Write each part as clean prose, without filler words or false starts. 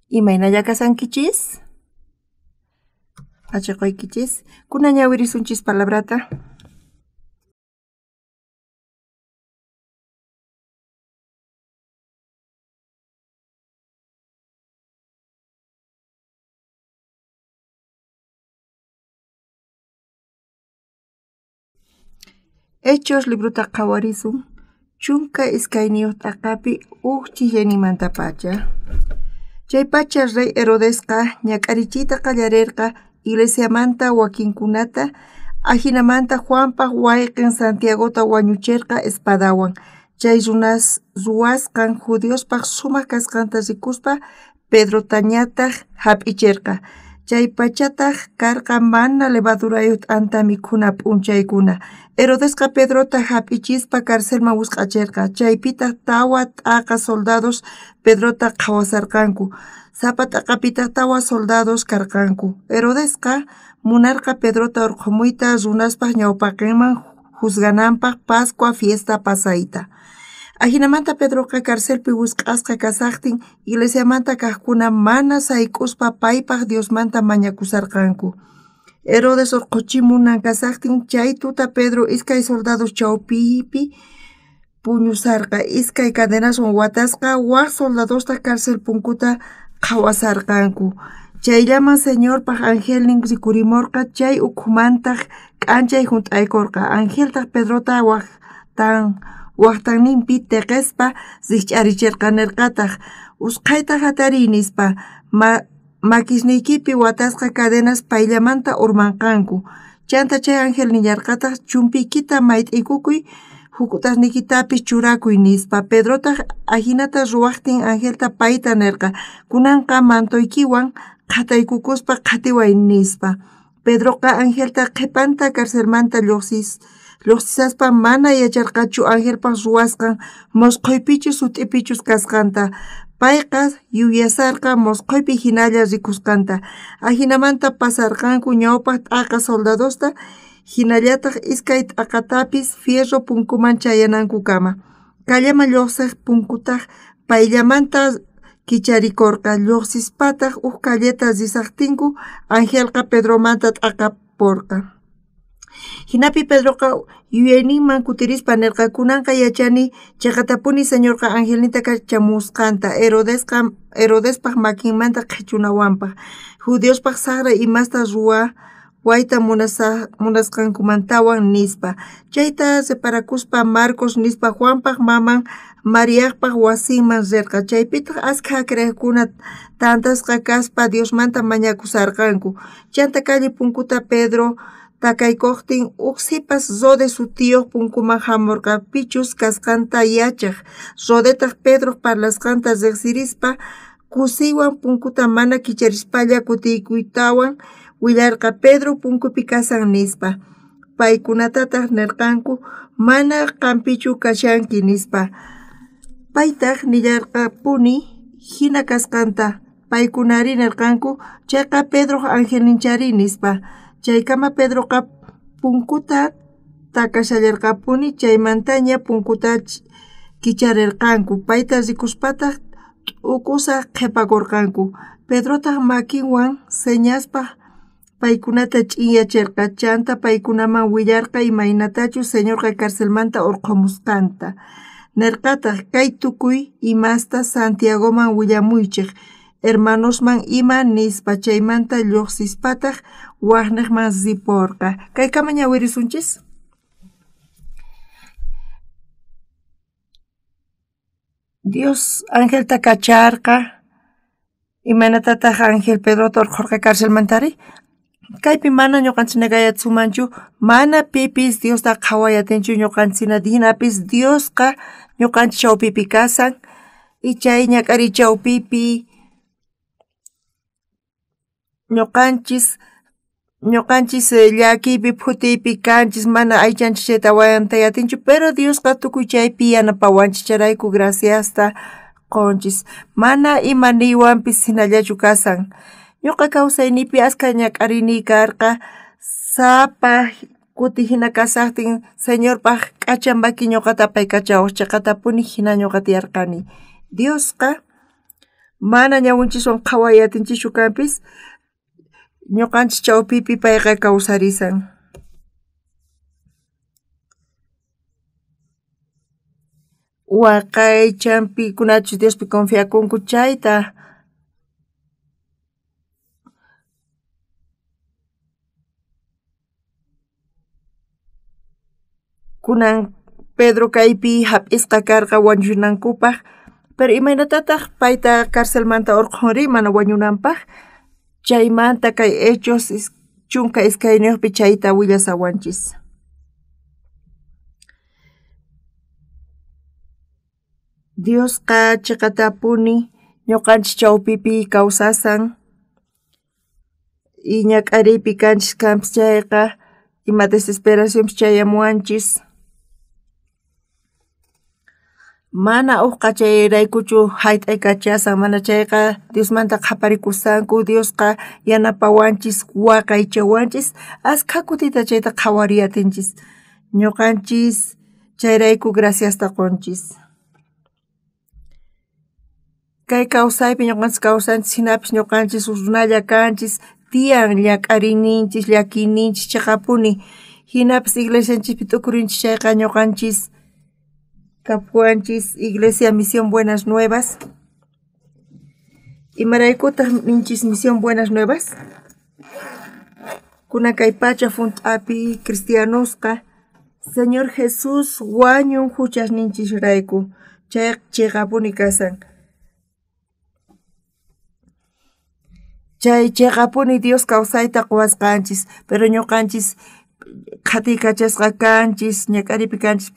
Imaynalla kasankichis? Achiquykichis. Kunan ñawirisunchis palabrata. Hechos librota qhawarisun 12 t'aqapi uj ch'illanimantapacha. Chay pacha rey Herodesqa ñak'arichiyta qallarerqa iglesiamanta wakinkunata, ajinamanta Juanpaj wayqen Santiagota wañucherqa espadawan. Chay runas ruwasqan judiospaj sumaq kasqanta rikuspa Pedrotañataq hap'icherqa. Chay pachataj karqa mana levadurayuq t'anta mikhuna p'unchaykuna. Herodesqa Pedrota hap'ichispa carcelman wisq'acherqa. Chaypitaq tawa t'aqa soldados Pedrota qhawasarqanku. Sapa t'aqapitaq tawa soldados karqanku. Herodesqa munarqa Pedrota urqhumuyta runaspaj ñawpaqinman juzgananpaj Pascua fiesta pasayta. Ajinamanta Pedroqa carcelpi wisq'asqa kasaqtin iglesiamanta kaqkuna mana sayk'uspa paypaj Diosmanta mañakusarqanku. Herodes urqhuchimunan kasaqtin chay tuta Pedro iskay soldados chawpipi puñusarqa, iskay cadenaswan watasqa, waj soldadostaq cárcel punkuta qhawasarqanku. Chayllaman Señorpaj angelnin rikurimorqa, chay ukhumantaq k'anchay junt'aykorqa. Angeltaq Pedrota waqtanninpi teqespa rikch'aricherqa, nerqataq: usqhayta hatariy nispa, makisniykipi watasqa cadenas payllamanta urmanqanku. Chanta chay ángel nillarqataq: chumpiykita mayt'ikukuy, huk'utasniykitapis churakuy nispa. Pedrotaq ajinata ruwaqtin angelta payta nerqa: kunanqa mantoykiwan qhataykukuspa qhatiway nispa. Pedroqa angelta qhipanta carcelmanta lluqsisaspa mana yacharqachu angelpaj ruwasqan mosqhuypichus sut'ipichus kasqanta. Payqa yuyasarqa mosqhuypi hinalla rikusqanta. Ajinamanta pasarqanku ñawpaq t'aqa soldadosta, hinallataq iskay t'aqatapis fierro punkuman chayanankukama. Kallaman lluqsiq punkutaq payllamanta kicharikorqa. Lluqsispataq uj calleta risaqtinku angelqa Pedromanta t'aqaporqa. Hinapi Pedroqa yuyayninman kutirispa nerqa: kunanqa yachani chiqatapuni Señorqa angelninta kachamusqanta Herodespaj makinmanta qhichunawanpaj, judiospaj saqra imasta ruwayta munasqankumantawan nispa. Chayta reparakuspa Marcos nispa Juanpaj maman Mariajpaj wasinman rirqa. Chaypitaq askha creeqkuna tantasqa kaspa Diosmanta mañakusarqanku. Chanta calle punkuta Pedro takaykuqtin uj sipas Rode sutiyuq punkuman hamurqa, pichus kasqanta yachaq. Rodetaq Pedroj parlasqanta riqsirispa kusiywan punkuta mana kicharispalla kutiykuytawan willarqa: Pedro punkupi kasan nispa. Paykunatataq nirqanku: mana qampichu kashanki nispa. Paytaq nillarqapuni hina kasqanta. Paykunari nirqanku: chayqa Pedroj angelninchari nispa. Chaykama Pedroqa punkuta takashallarqapuni, chaymantaña punkuta kicharirqanku. Payta rikuspataq t'ukusaq qhipakurqanku. Pedrotaq makinwan señaspa paykunata ch'inyacherqa. Chanta paykunaman willarqa imaynatachus Señorqa carcelmanta urqhumusqanta. Nerqataq: kay tukuy imasta Santiagoman willamuychej, hermanosman ima nispa. Chaymanta lluqsispataq wajniqman riporqa. Kaykama ñawirisunchis. Dios angelta kacharqa. Imaynatataq ángel Pedrota urqhurqa carcelmantari? Kaypi mana ñuqanchik negayatsumanchu, mana pipis Diosta qhawayatinchu ñuqanchina, hinapis Diosqa ñuqanchik chawpipi kasan, y chay ñak'ariy chawpipi ñuqanchis llakiypi phutiypi kanchis, mana aychanchik chayta aguantayatinchu, pero Diosqa tukuy chaypi yanapawanchik, chayrayku graciasta qunchis. Mana ima niywanpis hinallachu kasan. Ñuqa kawsaynipi askha ñak'ariyniy karqa, sapa kuti hina kasaqtin Señorpaj k'acha maki ñuqata apaykachawaq, chiqatapuni hina ñuqa tiyarqani. Diosqa Mana ñawinchiswan qhaway atinchischu kanpis, ñuqanchis chawpipi payqa kawsarisan. Waqaychan pikunachus Diospi confiakunku chayta. Kunan Pedro kaypi hap'isqa karqa wañunankupaq, pero imaynatataq payta carcelmanta urqhunri mana wañunanpaq? Chaymanta kay Hechos 12 chayta willasawanchis. Diosqa chiqatapuni ñuqanchis chawpipi kawsasan, y ñak'ariypi kanchis kanpis chayqa ima desesperacionpis chayamuwanchis. Mana uqqa chayraykuchu hayt'aykachasan, mana chayqa Diosmanta qhaparikusanku, Diosqa yanapawanchis, waqaychawanchis, askha kutita chayta qhawariyatinchis. Ñuqanchis chayrayku graciasta qunchis. Kay kawsaypi ñuqanchis kawsanchis hinapis ñuqanchis runalla kanchis, tiyan ñak'ariyninchis, llakiyninchis chiqapuni. Hinapis iglesianchispi t'ukurinchis chayqa ñuqanchis kapuwanchis Iglesia Misión Buenas Nuevas. Imaraykutaq ninchis Misión Buenas Nuevas? Kunan kay pacha hunt'api cristianosqa Señor Jesús wañun huchasninchisrayku, chay chiqapuni kasan. Chay chiqapuni Dios kawsayta quwasqanchis, pero ñuqanchis qhatiykachasqa kanchis, ñak'ariypi kanchis,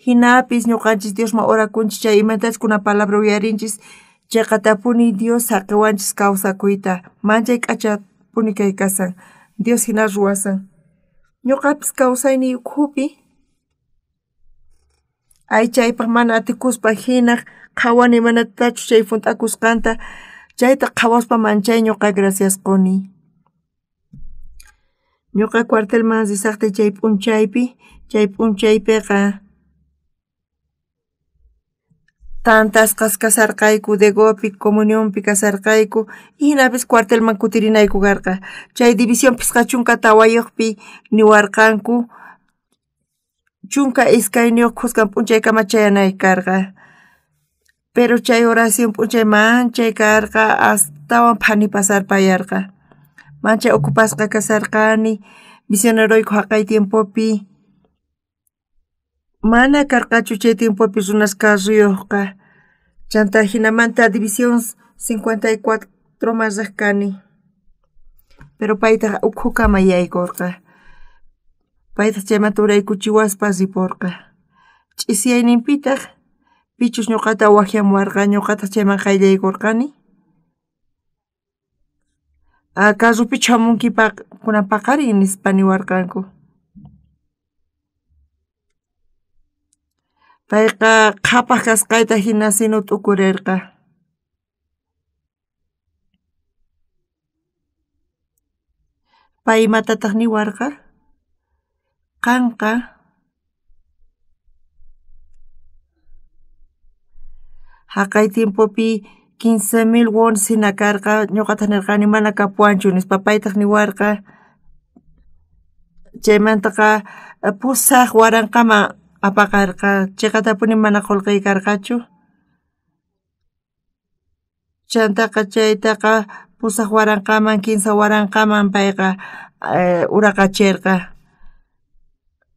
hinapis ñuqanchis Diosman orakunchis chay imatachus kunan palabra uyarinchis, chiqatapuni Dios saqiwanchis kawsakuyta, manchay k'achapuni kay kasan, Dios hina ruwasan. Ñuqapis kawsayniy ukhupi aychaypaq mana atikuspa hina qhawani imaynatachus chay hunt'akusqanta, chayta qhawaspa manchay ñuqa gracias quni. Ñuqa cuartelman risaqtay chay p'unchaypi, chay p'unchaypiqa tantasqas kasarqayku, degopi, comunionpi kasarqayku, hinapis cuartelman kutirinayku karqa. Chay división 54pi niwarqanku 12 khuskan p'unchaykama chayanay karqa. Pero chay oración p'unchay manchay karqa, astawan phani pasarpayarqa. Manchay ocupasqa kasarqani, misioneroyku haqay tiempopi. Mana karqachu chay tiempopi runas carruyuqqa. Chanta hinamanta división 54 man riq kani. Pero paytaq ukhukama yaykurqa. Paytaq chaymanta uraykuchiwaspa ripurqa. Ch'isiyayninpitaq pichus ñuqata waqyamuwarqa, ñuqataq chayman qayllaykurqani. Carrupichu hamunki kunan paqarin nispa niwarqanku. Payqa qhapaq kasqayta hina sinu t'ukurirqa. Pay imatataq niwarqa? Qanqa haqay tiempopi 15,000 wones hina karqa, ñuqataq nirqani mana kapuwanchu nispa, paytaq niwarqa chaymantaqa 8,000 apaqarqa, chiqatapuni mana qullqiy karqachu. Chantaqa chaytaqa 8,000 15,000 payqa uraqachirqa.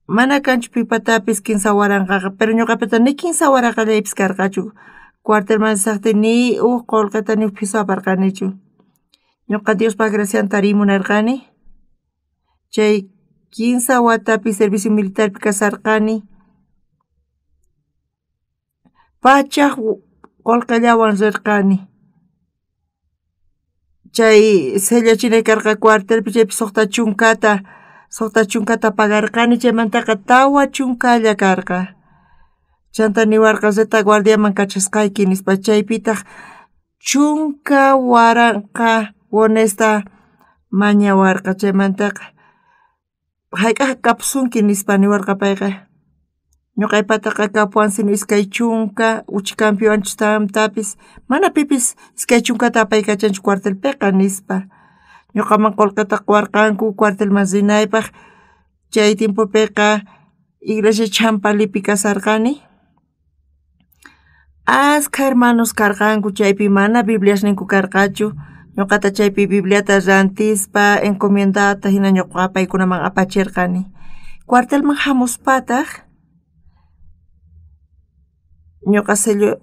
Mana kanchu pipatapis 15,000qa, pero ñuqapita ni 15,000llaypis karqachu. Cuartelman risaqtay ni uj qullqita ni uj phisu aparqanichu. Ñuqa Diospaq gracianta tariy munarqani. Chay 15 watapi servicio militarpi kasarqani. Pachaj qullqillawan rirqani. Chay sellachinay karqa cuartelpi chaypi 60 pagarqani, chaymantaqa 40 karqa. Chanta niwarqa retaguardiaman kachasqayki nispa, chaypitaq 10,000 wonesta mañawarqa, chaymantaqa hayk'aq kapusunki nispa niwarqa payqa. Ñuqaypataqa kapuwan sino 20, uchikampiwanchus tamtapis mana pipis 20 apaykachanchu cuartelpiqa nispa. Ñuqaman qullqita quwarqanku cuartelman rinaypaq. Chay tiempopiqa iglesia Champalipi kasarqani. Askha hermanos karqanku chaypi mana Bibliasninku karqachu. Ñuqata chaypi Bibliata rantispa encomiendata hina ñuqa paykunaman apachirqani. Cuartelman hamuspataq ñuqa sello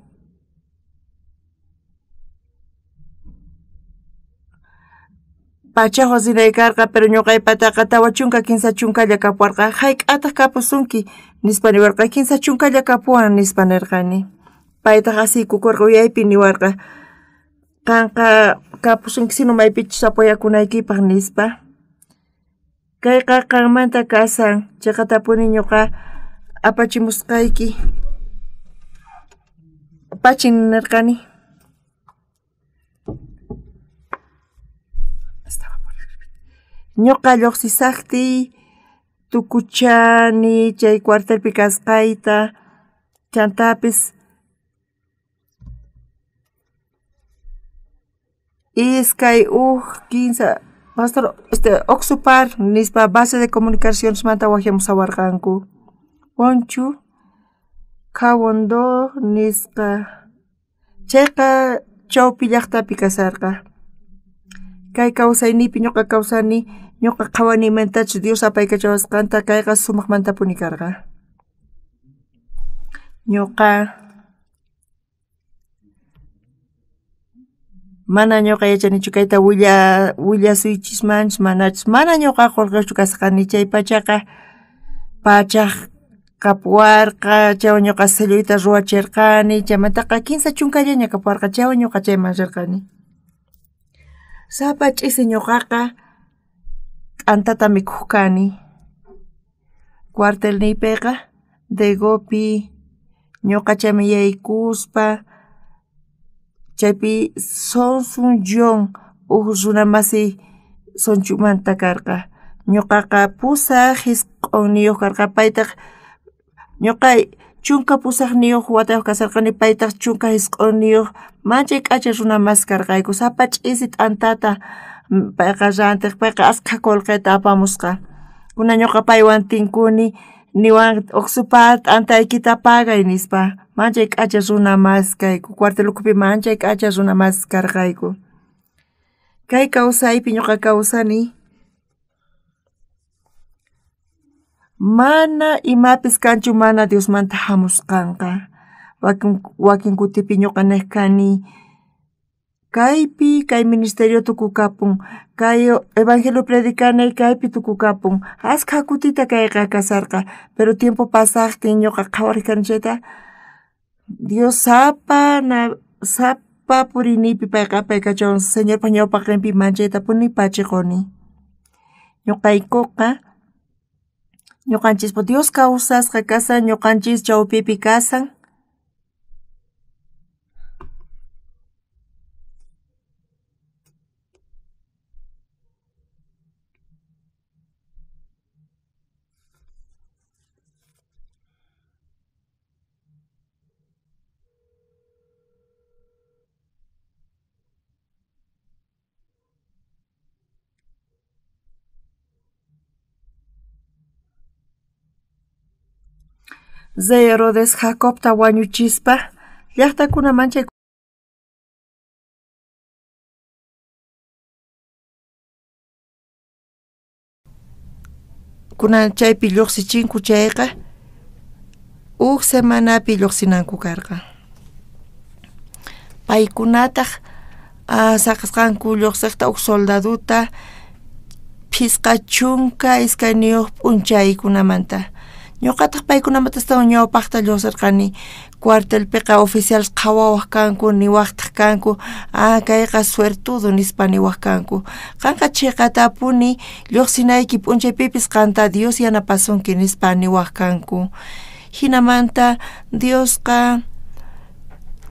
pachajwan rinay karqa, pero ñuqaypataqa 40 30 kapuwarqa. Hayk'ataq kapusunki nispa niwarqa, 30 kapuwan nispa nirqani. Paytaq asiykukurqa uyaypi niwarqa, qanqa kapusunki sino maypichus apoyakunaykipaq nispa. Kayqa qanmanta kasan, chayqatapuni ñuqa apachimusqayki. Pachin nirqani. Ñuqa lluqsisaqtiy tukuchani chay cuartelpi kasqayta, chantapis 2 1 15 pastor Oxupar nispa base de comunicaciones manta waqyamusawarqanku. Wonchu Khawondo nisqa chayqa chawpi llaqtapi kasarqa. Kay kawsaynipi ñuqa kawsani, ñuqa qhawanimantachus Dios apaykachawasqanta kayqa sumaqmantapuni karqa. Ñuqa mana ñuqa yachanichu kayta willasuychismanchus manachus, mana ñuqa qullqichu kasqani chay pachaqa pachaj kapuwarqa, chaywan ñuqa selluyta ruwachirqani, chaymantaqa 30 kapuwarqa, chaywan ñuqa chayman rirqani. Sapa ch'isi ñuqaqa t'antata mikhuq kani. Cuartelniypiqa Degopi ñuqa chayman yaykuspa chaypi Sonsun John uj runa masiy Sonchumanta karqa. Ñuqaqa 8 karqa, paytaq ñuqa 18 watayuq kasarqani, paytaq 19, manchay k'acha runa mas karqayku. Sapa ch'isi t'antata payqa rantiq, payqa askha qullqita apamusqa. Kuna ñuqa paywan tinkuni, niwan Oxupar t'antaykita pagay nispa. Manchay k'acha runa mas kayku, cuartel ukhupi manchay k'acha runa mas karqayku. Kay kawsaypi ñuqa kawsani mana imapis kanchu mana Diosmanta hamusqanqa. Wakin kutipi ñuqa niq kani, kaypi kay ministerio tukukapun, kay evangelio predicanay kaypi tukukapun. Askha kutita kayqa kasarqa, pero tiempo pasaqtin ñuqa qhawariq kani chayta Dios sapa puriniypi payqa apaykachawan Señorpa ñawpaqinpi manchaytapuni pachiquni. Ñuqaykuqa ñuqanchispa Dios kawsasqa kasan, ñuqanchis chawpipi kasan. Rey Herodes Jacobta wañuchispa llaqtakuna manchay kunan chaypi lluqsichinku chayqa uj semanapi lluqsinanku karqa. Paykunataq saqasqanku lluqsiqta uj soldaduta 52 p'unchaykunamanta. Ñuqataq paykunamanta astawan ñawpaqta lluqsirqani. Cuartelpiqa oficiales qhawawaq kanku, niwaqtaq kanku, kayqa suertudo nispa niwaq kanku. Qanqa chiqatapuni lluqsinayki p'unchaypipis qanta Dios yanapasunki nispa niwaq kanku. Hinamanta Diosqa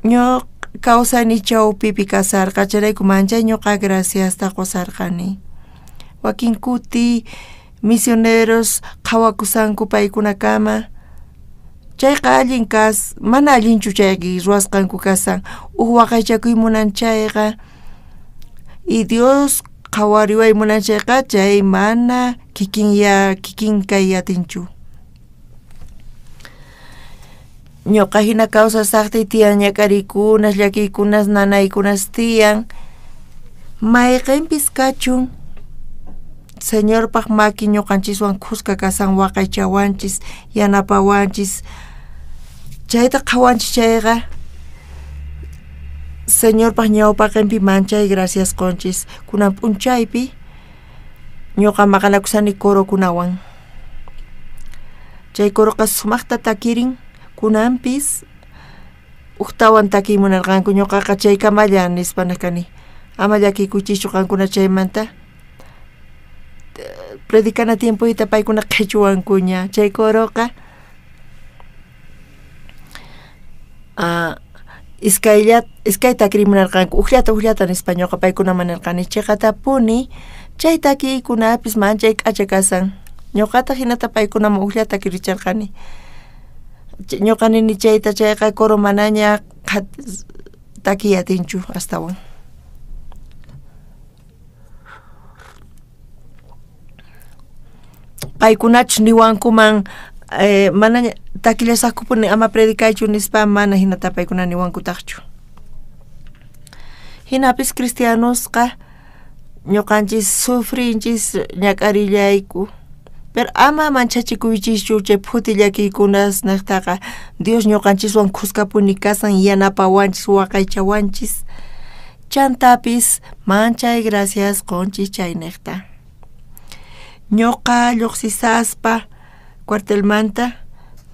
ñuqa kawsayni chawpipi kasarqa, chayrayku manchay ñuqa graciasta qusarqani. Wakin kuti misioneros qhawakusanku paykunakama Chayqa allin kas, mana allinchu chay ruwasqanku kasan. Uj waqaychakuy munan chayqa y Dios qhawariway munan chayqa chay mana kikin kay atinchu. Ñuqa hina kawsasaqtiy tiyan ñak'ariykunas, llakiykunas, nanaykunas tiyan. Mayqinpis kachun Señorpaq maki ñuqanchiswan khuska kasan waqaychawanchis, yanapawanchis. Chayta qhawanchis chayqa Señorpaq ñawpaqinpi manchay gracias qunchis. Kunan p'unchaypi ñuqa maqanakusani corokunawan. Chay coroqa sumaqta takirin kunanpis ujtawan takiy munarqanku ñuqaqa chaykamalla nispa kani. Ama llakikuychischu qankuna chaymanta. Predicana tiempoyta paykuna qhichuwankuña. Chay coroqa iskay takiri munarqanku ujllata nispa ñuqa paykunaman nirqani chiqatapuni chay takiykunapis manchay k'acha kasan. Ñuqataq hinata paykunaman ujllata takiricharqani. Ñuqa nini chayta chayqa coro manaña takiy atinchu astawan. Paykunachus niwankuman manaña takillasaqkupuni ama predicaychu nispa mana hinata paykuna niwankutaqchu. Hinapis cristianosqa ñuqanchis sufrinchis ñak'arillayku. Pero ama manchachikuychischu chay phuti llakiykunas niqtaqa Dios ñuqanchiswan khuskapuni kasan yanapawanchis waqaychawanchis. Chantapis manchay gracias qunchis chay niqta. Ñuqa lluqsisaspa cuartelmanta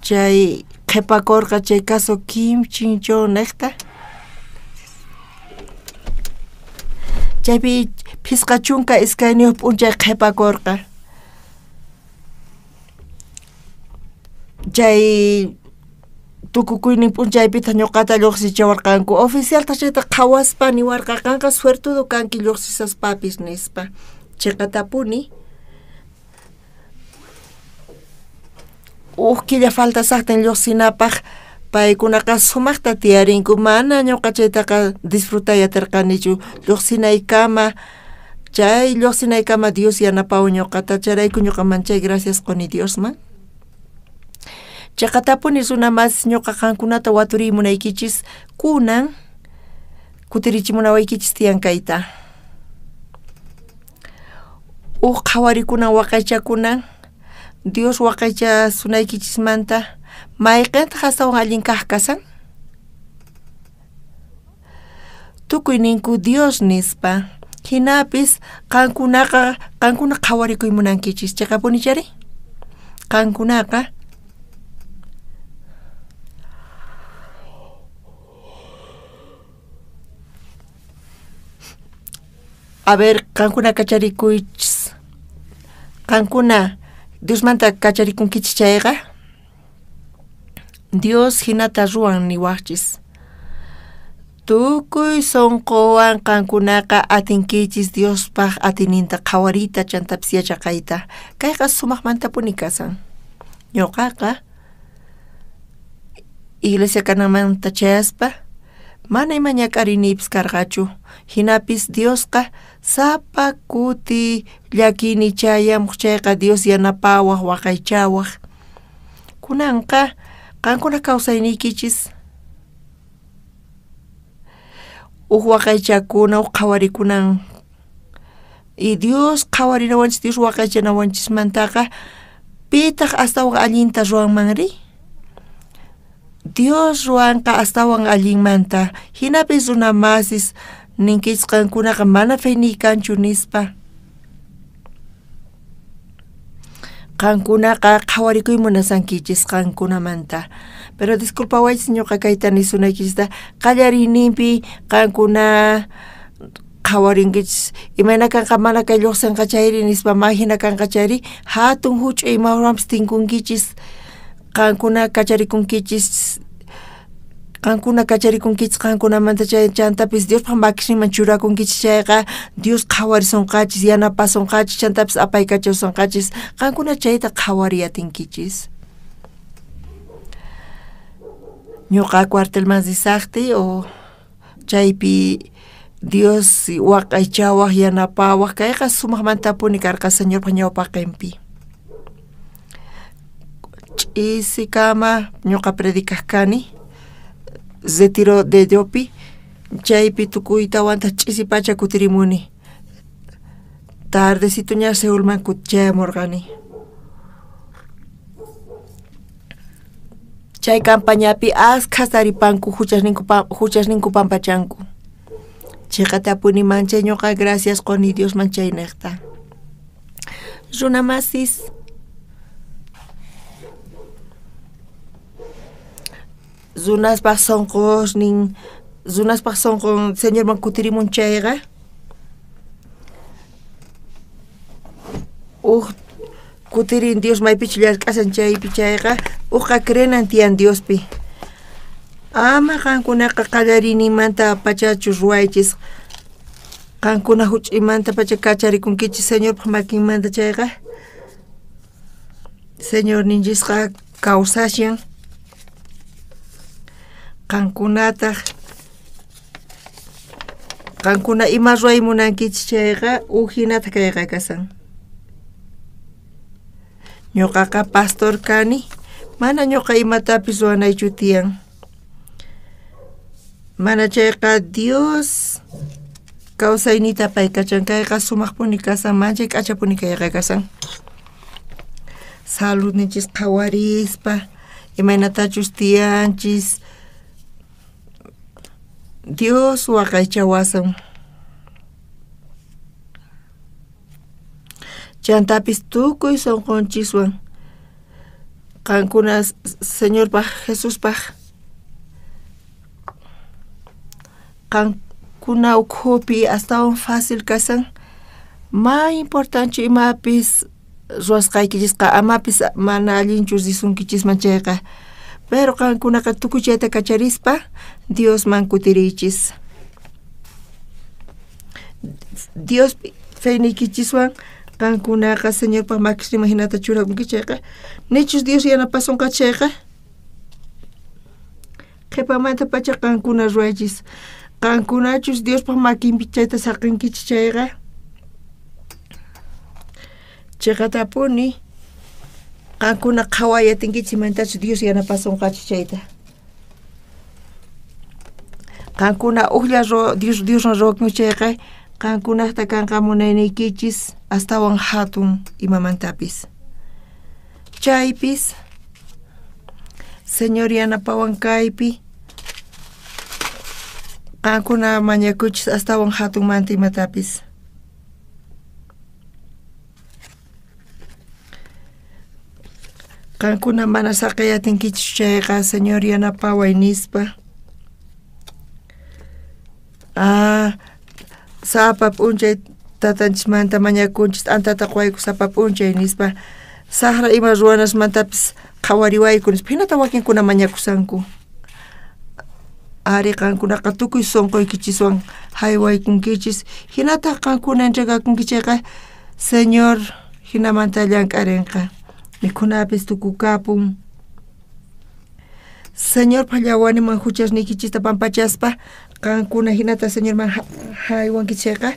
chay qhipakurqa chay caso Kim Chinchon niqta. Chaypi 52 p'unchay qhipakurqa. Chay tukukuynin p'unchaypitaq ñuqata lluqsichawarqanku. Oficialtaq chayta qhawaspa niwarqa qanqa suertudo kanki lluqsisaspapis nispa. Chiqatapuni uj killa faltasaqtin lluqsinapaq paykunaqa sumaqta tiyarinku mana ñuqa chaytaqa disfrutay atirqanichu lluqsinaykama. Chay lluqsinaykama Dios yanapawan ñuqata chayrayku ñuqa manchay gracias quni Diosman. Chiqatapuni runa mas ñuqa qankunata waturiy munaykichis kunan kutirichimunawaykichis tiyan kayta. Uj qhawarikunan waqaychakunan Dios waqaychasunaykichismanta mayqintaq astawan allin kaq kasan? Tukuy ninku Dios nispa. Hinapis qankunaqa qankuna qhawarikuy munankichis chiqapuni chari? Qankunaqa a ver, qankuna kacharikuychis. Qankuna Diosmanta kacharikunkichis chayqa Dios hinata ruwan niwaqchis. Tukuy sunquwan qankunaqa atinkichis Diospaq atininta qhawariyta chantapis yachaqayta. Kayqa sumaqmantapuni kasan. Ñuqaqa iglesia kananmanta chayaspa mana ima ñak'ariniypis karqachu. Hinapis Diosqa sapa kuti llakini chayamuq chayqa Dios yanapawaq waqaychawaq. Kunanqa qankuna kawsayniykichis uj waqaychakuna uj qhawarikunan y Dios qhawarinawanchis Dios waqaychanawanchismantaqa pitaq astawan allinta ruwanmanri? Dios ruwanqa astawan allinmanta. Hinapis runa masis ninkichis qankunaqa mana feyniy kanchu nispa. Qankunaqa qhawarikuy munasankichis qankunamanta. Pero disculpawaychis ñuqa kayta nisunaykichista qallariyninpi qankuna qhawarinkichis imayna kanqa mana kay lluqsinqa chayri nispa ma hina kanqa chayri hatun huch'uy imawanpis tinkunkichis qankuna kacharikunkichis qankuna kacharikunkichis qankunamanta chay chantapis Diospaq makisninman churakunkichis chayqa Dios qhawarisunqachis yanapasunqachis chantapis apaykachawsunqachis qankuna chayta qhawariy atinkichis. Ñuqa cuartelman risaqtiy o chaypi Dios waqaychawaj yanapawaj kayqa sumaqmantapuni karqa Señorpaq ñawpaqinpi. Ch'isikama ñuqa predicaj kani Retiro de Yopi chaypi tukuytawantaq ch'isi pacha kutirimuni. Tardecito ña Seulman chayamurqani. Chay campañapi askhas taripanku huchasninku pampachanku. Chiqatapuni manchay ñuqa gracias quni Diosman chayniqta. Runamasis runaspaq sunqusnin runaspaq sunqun Señorman kutirimun chayqa uj kutirin Dios maypichu llank'ashan chaypi chayqa ujqa creenan tiyan Diospi. Ama qankunaqa qallariyninmanta pachachu ruwaychis qankuna huch'uymanta pacha kacharikunkichis Señorpaq makinmanta chayqa Señorninchisqa kawsashan qankunataq qankuna ima ruway munankichis chayqa uj hinataq kayqa kasan. Ñuqaqa pastor kani mana ñuqa imatapis ruwanaychu tiyan. Mana chayqa Dios kawsayniyta paykachan kayqa sumaqpuni kasan manchay k'achapuni kayqa kasan. Saludninchis qhawarispa imaynatachus tiyanchis Dios waqaychawasan. Chantapis tukuy sunqunchiswan qankuna Señorpaq Jesuspaq qankuna ukhupi astawan fácil kasan ma importante imapis ruwasqaykichisqa amapis mana allinchu risunkichisman chayqa pero qankunaqa tukuy chayta kacharispa Diosman kutiriychis. Dios feyniykichiswan qankunaqa Señorpaq makisninman hinata churakunki chayqa nichus Dios yanapasunqa chayqa qhipamanta pacha qankuna ruwaychis. Qankunachus Diospaq makinpi chayta saqinkichis chayqa chiqatapuni qankuna qhawayatinkichis imantachus Dios yanapasunqachis chayta. Qankuna ujlla Dioswan ruwakunki chayqa qankunaqta kanqa munayniykichis astawan hatun imamantapis. Chaypis Señor yanapawan kaypi qankuna mañakuychis astawan hatunmanta imatapis. Qankuna mana saqayatinkichis chayqa Señor yanapaway nispa. Sapa p'unchay tatanchismanta mañakunchis t'antata quwayku sapa p'unchay nispa saqra ima ruwanasmantapis qhawariwayku nispa hinata wakinkuna mañakusanku. Ari qankunaqa tukuy sunquykichiswan haywaykunkichis hinataq qankuna entregakunki chayqa Señor hinamanta llank'arinqa mikhunapis tukukapun. Señorpaq llawaniman huchasniykichista pampachaspa qankuna hinata Señorman haywanki chayqa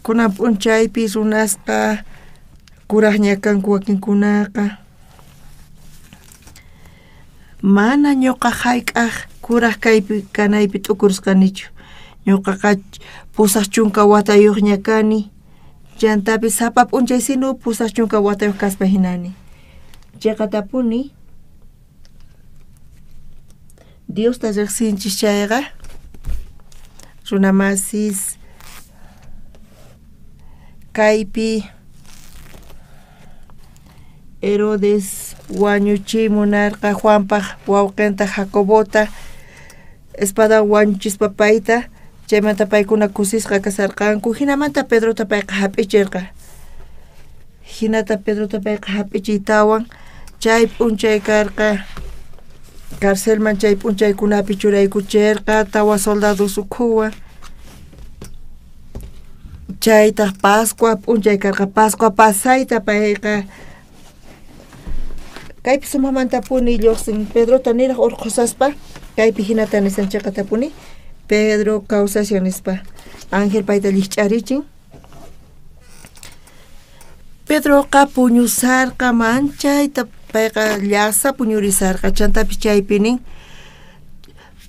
kunan p'unchaypi runasqa kuraqña kanku wakinkunaqa. Mana ñuqa hayk'aq kuraq kaypi kanaypi t'ukurisqanichu. Ñuqaqa 80 watayuqña kani chantapis sapa p'unchay sinu 80 watayuq kaspa hinani. Chiqatapuni Diosta riqsinchis chayqa runamasis kaypi Herodes wañuchiy munarqa Juanpaq wawqinta Jacobota espada wañuchispa payta chaymanta paykuna kusisqa kasarqanku hinamanta Pedrota payqa hap'ichirqa. Hinata Pedrota payqa hap'ichiytawan chay p'unchay karqa carcelman chay p'unchaykunapi churaykuchirqa tawa soldados ukhuwan. Chaytaq Pascua p'unchay karqa Pascua pasayta payqa Kaypi sumajmantapuni lluqsin Pedrota niraj urqhusaspa kaypi hinata nisan chiqatapuni Pedro kawsashan nispa. Ángel payta llikch'arichin. Pedroqa puñusarqa manchayta payqa llasa puñurisarqa chantapis chaypi nin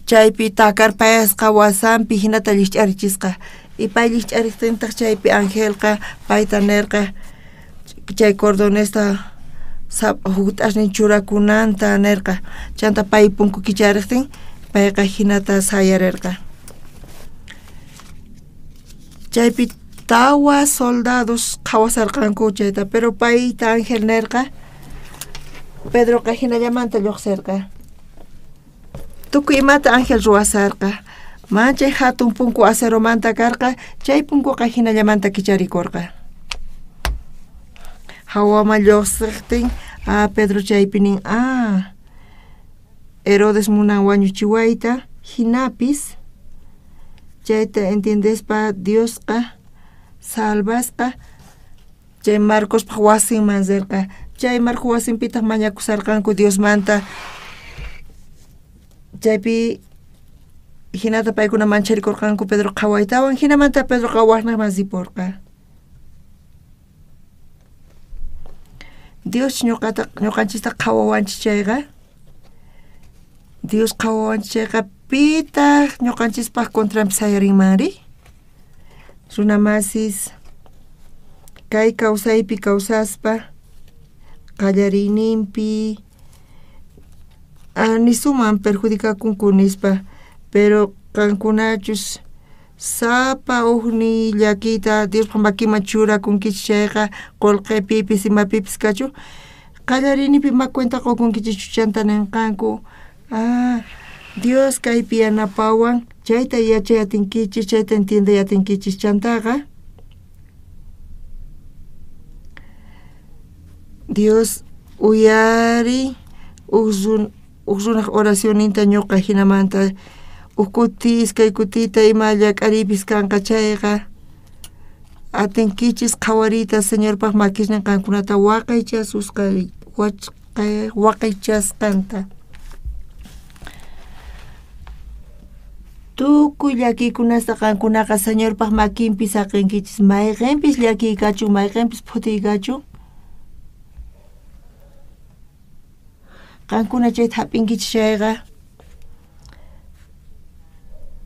chaypi takarpayasqa wasanpi hinata llikch'arichisqa y pay llikch'ariqtintaq chaypi angelqa payta nerqa chay cordonesta huk'asnin churakunanta nerqa chanta pay punku kichariqtin payqa hinata sayarirqa. Chaypi tawa soldados qhawasarqanku chayta pero payta ángel nerqa Pedroqa hinallamanta lluqsirqa. Tukuy imata ángel ruwasarqa manchay hatun punku aceromanta karqa chay punkuqa hinallamanta kicharikurqa. Hawaman lluqsiqtin Pedro chaypi nin Herodes munan wañuchiwayta hinapis chayta entiendespa Diosqa salvasqa chay Marcospaq wasinman rirqa chay Marcos wasinpitaq mañakusarqanku Diosmanta chaypi hinata paykuna mancharikurqanku Pedro qhawaytawan hinamanta Pedroqa waqnaqman ripurqa. Dios ñuqanchista qhawawanchis chayqa Dios qhawawanchis chayqa pitaq ñuqanchispaq contranpi sayarinmanri? Runamasis kay kawsaypi kawsaspa qallariyninpi nisuman perjudikakunku nispa pero qankunachus sapa ujni llakiyta Diospaq makinman churakunkichis chayqa qullqipipis imapipis kachu qallariyninpi ma cuenta qukunkichischu chanta ninqanku Dios kaypi yanapawan chayta yachay atinkichis chayta entienday atinkichis chantaqa Dios uyari uj runaj oracionninta ñuqa hinamanta uj kuti iskay kutita ima llak'ariypis kanqa chayqa atinkichis qhawariyta Señorpaq makisnin qankunata waqaychasqanta. Tukuy llakiykunasta qankunaqa Señorpaq makinpi saqinkichis mayqinpis llakiy kachun mayqinpis phutiy kachun qankuna chayta hap'inkichis chayqa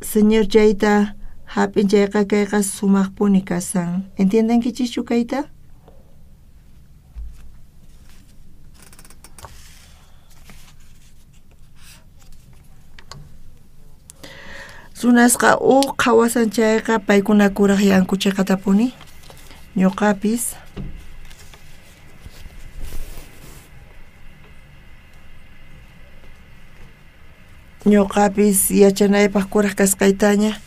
Señor chayta hap'in chayqa kayqa sumaqpuni kasan. ¿Entiendenkichischu kayta? Runasqa uj qhawasan chayqa paykuna kuraqyanku chiqatapuni ñuqapis ñuqapis yachanaypaq kuraq kasqaytaña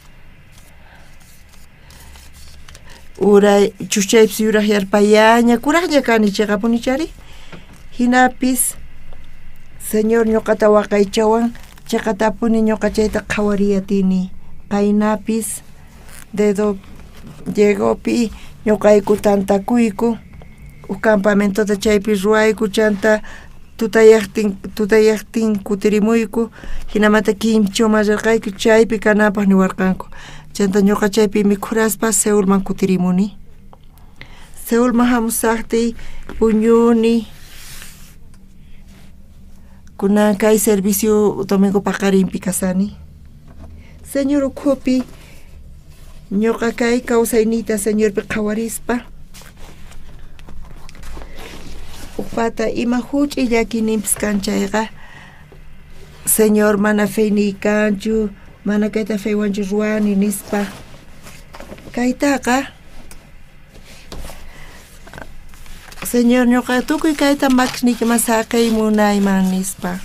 uray chuchaypis yuraq yarpayaña kuraqña kani chiqapuni chari hinapis Señor ñuqata waqaychawan chiqatapuni ñuqa chayta qhawariyatini qaynapis dedo llegopi ñuqayku tantakuyku uj campamentota chaypi ruwayku chanta tutayaqtin kutirimuyku hinamanta Quinchoman rirqayku chaypi kanapaq niwarqanku chanta ñuqa chaypi mikhuraspa Seulman kutirimuni. Seulman hamusaqtiy puñuni kunan kay servicio domingo paqarinpi kasani. Señor ukhupi ñuqa kay kawsayniyta Señorpi qhawarispa upata ima huch'i llakiyninpis kan chayqa Señor mana feyniy kanchu mana kayta feywanchu ruwani nispa kaytaqa Señor ñuqa tukuy kayta makisniykiman saqey munayman nispa.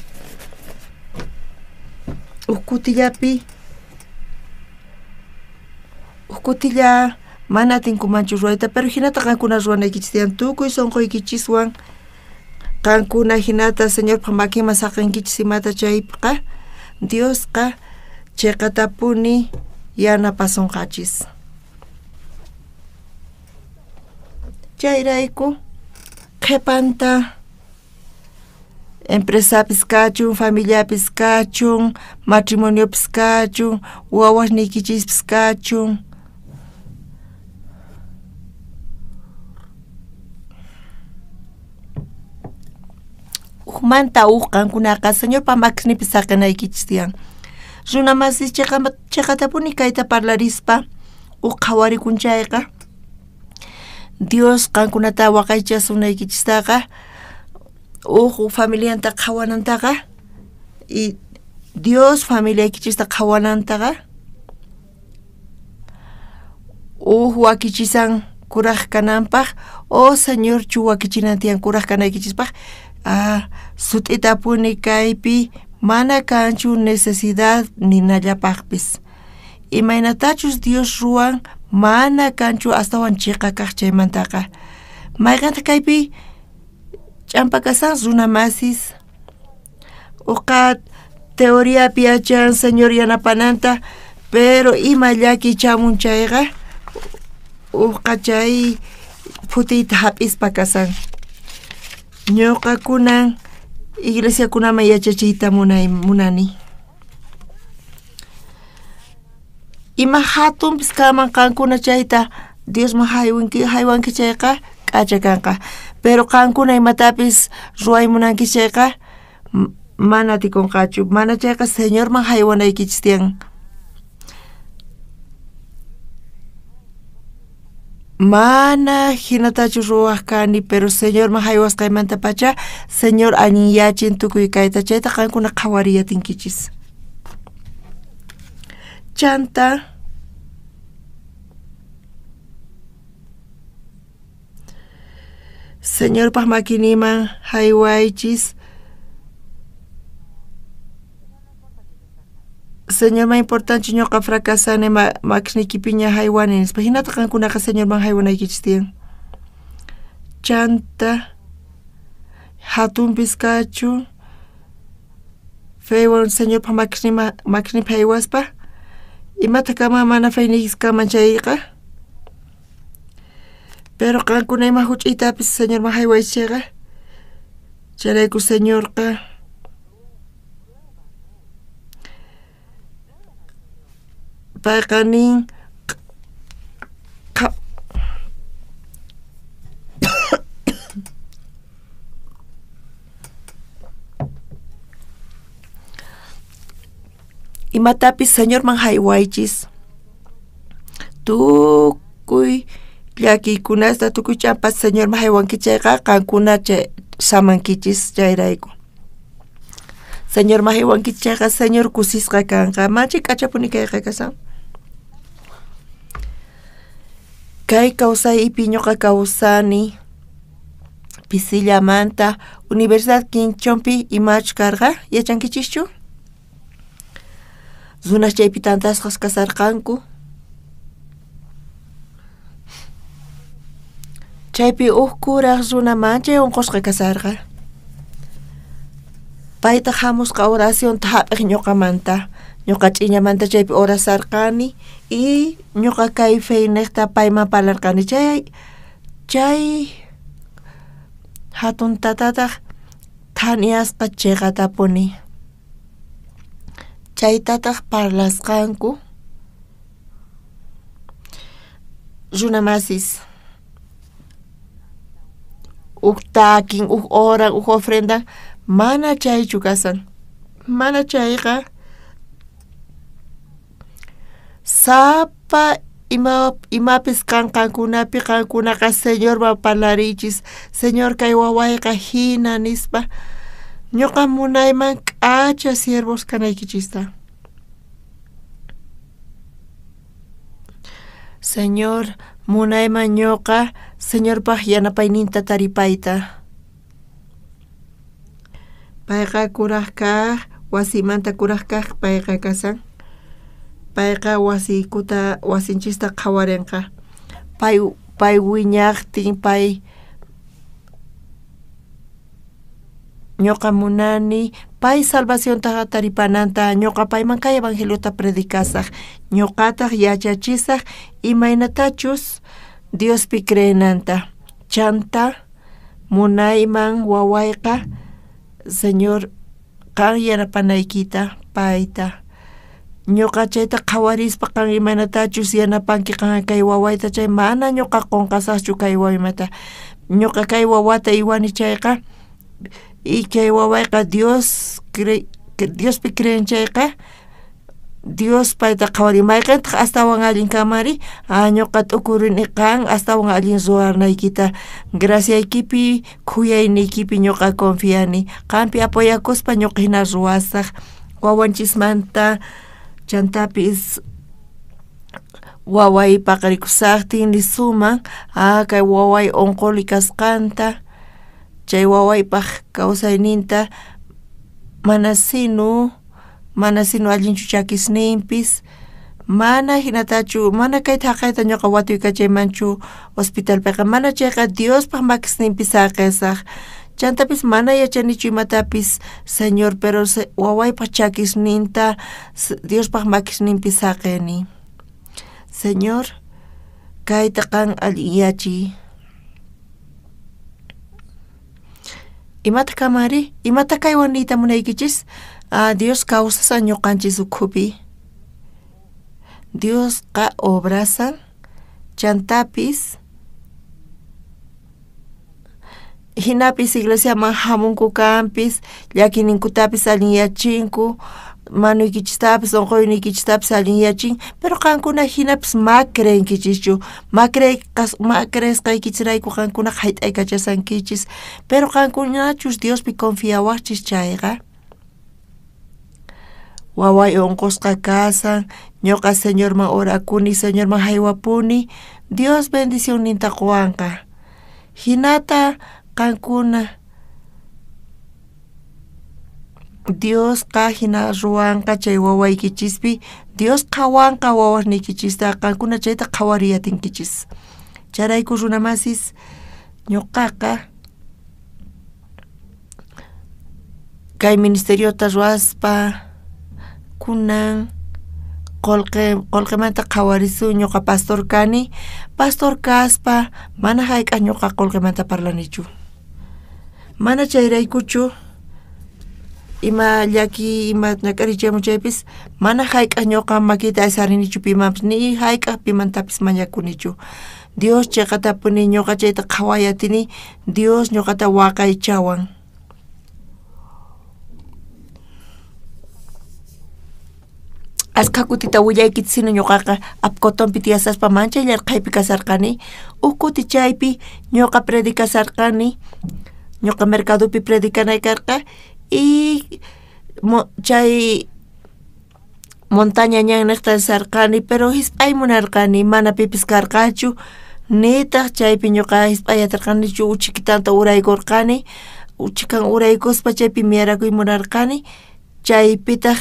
Uj kutilla mana atinkumanchu ruwayta pero hinata qankuna ruwanaykichis tiyan tukuy sunquykichiswan qankuna hinata Señorpaq makinman saqinkichis imata chaypiqa Diosqa chiqatapuni yanapasunqachis. Chayrayku qhipanta Empresapis kachun, familiapis kachun, matrimoniopis kachun, wawasniykichispis kachun. Ujmanta uj qankunaqa Señorpa makisninpi saqenaykichis tiyan. Runa masis cheqatapuni kayta parlarispa uj qhawarikun chayqa Dios qankunata waqaychasunaykichistaqa uj familianta qhawanantaqa y Dios familiaykichista qhawanantaqa uj wakichisan kuraj kananpaj o Señorchu wakichinan tiyan kuraj kanaykichispaj sut'itapuni kaypi mana kanchu necesidad ninallapajpis. Imaynatachus Dios ruwan mana kanchu astawan chiqa kaj chaymantaqa. Mayqanta kaypi ch'ampa kasan runa masis uqa teoriapi yachan Señor yanapananta pero ima llaki chamun chayqa uqa chay phutiyta hap'ispa kasan. Ñuqa kunan iglesiakunaman yachachiyta munani. Ima hatunpis kanman qankuna chayta Diosman haywanki chayqa k'acha kanqa. Pero qankuna imatapis ruway munanki chayqa mana atikunqachu. Mana chayqa Señorman haywanaykichis tiyan. Mana hinatachu ruwaj kani, pero Señorman haywasqaymantapacha Señor allinyachin tukuy kayta chayta qankuna qhawariyatinkichis. Chanta Señorpaj makiniman haywaychis. Señorman importante ñuqa fracasani makisniykipiña haywani nispa. Hinata qankunaqa Señorman haywanaykichis tiyan. Chanta hatunpis kachun feywan Señorpaj makisninpi haywaspa imata kama mana feyniykis kaman chayqa. Pero qankuna ima huch'iytapis Señorman haywaychis chayqa chayrayku Señorqa payqa nin imatapis Señorman haywaychis tukuy llakiykunasta tukuy ch'ampas Señorman haywanki chayqa qankuna samankichis chayrayku. Señorman haywankichis chayqa Señor kusisqa kanqa. Manchay k'achapuni kayqa kasan. Kay kawsaypi ñuqa kawsani pisillamanta Universidad Quinchonpi imachu karqa yachankichischu? Runas chaypi tantasqas kasarqanku. Chaypi uj kuraj runa manchay unqusqa kasarqa. Paytaq hamusqa oracionta hap'iq ñuqamanta. Ñuqa ch'iñamanta chaypi orasarqani y ñuqa kay feyniqta payman parlarqani. Chay hatun tatataq thaniasqa chiqatapuni. Chaytataq parlasqanku runa masis. Uj takin, uj oran, uj ofrendan, mana chaychu kasan. Mana chayqa sapa imapis kan qankunapi qankunaqa Señorman parlarichis. Señor kay wawayqa hina nispa. Ñuqa munayman k'acha siervos kanaykichista. Señor munayman ñuqa Señorpaj yanapayninta taripayta. Payqa kuraj kaj, wasimanta kuraj kaj payqa kasan. Payqa wasiykuta wasinchista qhawarinqa. Pay wiñaqtin pay ñuqa munani pay salvacionta taripananta ñuqa payman kay evangeliota predicasaj. Ñuqataq yachachisaj imaynatachus Diospi creenanta. Chanta munayman wawayqa Señor qan yanapanaykita payta. Ñuqa chayta qhawarispa qan imaynatachus yanapanki qan kay wawayta chay mana ñuqa qunqasaqchu kay wawaymanta. Ñuqa kay wawata iwani chayqa y kay wawayqa Dios Diospi creen chayqa Dios payta qhawarin mayqintaq astawan allin kanmanri ñuqa t'ukurini qan astawan allin ruwanaykita graciaykipi khuyayniykipi ñuqa confiani qanpi apoyakuspa ñuqa hina ruwasaq wawanchismanta chantapis waway paqarikusaqtin nisuman kay waway unquli kasqanta chay wawaypaq kawsayninta mana sino allinchu chakisninpis mana hinatachu mana kayta haqayta ñuqa watuykachaymanchu hospitalpiqa mana chayqa Diospaq makisninpi saqisaq chantapis mana yachanichu imatapis Señor pero wawaypaq chakisninta Diospaq makisninpi saqini Señor kayta qan allinyachiy. Imataq kanmanri imata kaywan niyta munaykichis Dios kawsasan ñuqanchis ukhupi Diosqa obrasan chantapis hinapis iglesiaman hamunku kanpis llakiyninkutapis allinyachinku manuykichistapis unquyniykichistapis allinyachin pero qankuna hinapis ma creenkichischu ma creesqaykichisrayku qankuna hayt'aykachasankichis pero qankunachus Diospi confiawaqchis chayqa waway unqusqa kasan ñuqa Señorman orakuni Señorman haywapuni Dios bendicionninta quwanqa hinata qankuna Diosqa hina ruwanqa chay wawaykichispi Dios qhawanqa wawasniykichista qankuna chayta qhawariy atinkichis chayrayku runamasis ñuqaqa kay ministeriota ruwaspa kunan qullqimanta qhawarisun ñuqa pastor kani pastor kaspa mana hayk'aq ñuqa qullqimanta parlanichu mana chayraykuchu ima llaki ima ñak'ariy chaymun chaypis mana hayk'aq ñuqa makiyta aysarinichu pimanpis ni hayk'aq pimantapis mañakunichu Dios chiqatapuni ñuqa chayta qhaway atini Dios ñuqata waqaychawan. Askha kutita willaykichis ñuqaqa Apcotonpi tiyasaspa manchay llarqhaypi kasarqani huk kuti chaypi ñuqa predicasarqani ñuqa mercadopi predicanay karqa y chay montaña ñanniqta risarqani pero hisp'ay munarqani mana pipis karqachu nitaq chaypi ñuqa hisp'ay atirqanichu uchikitanta uraykurqani uchikan uraykuspa chaypi miyarakuy munarqani chaypitaq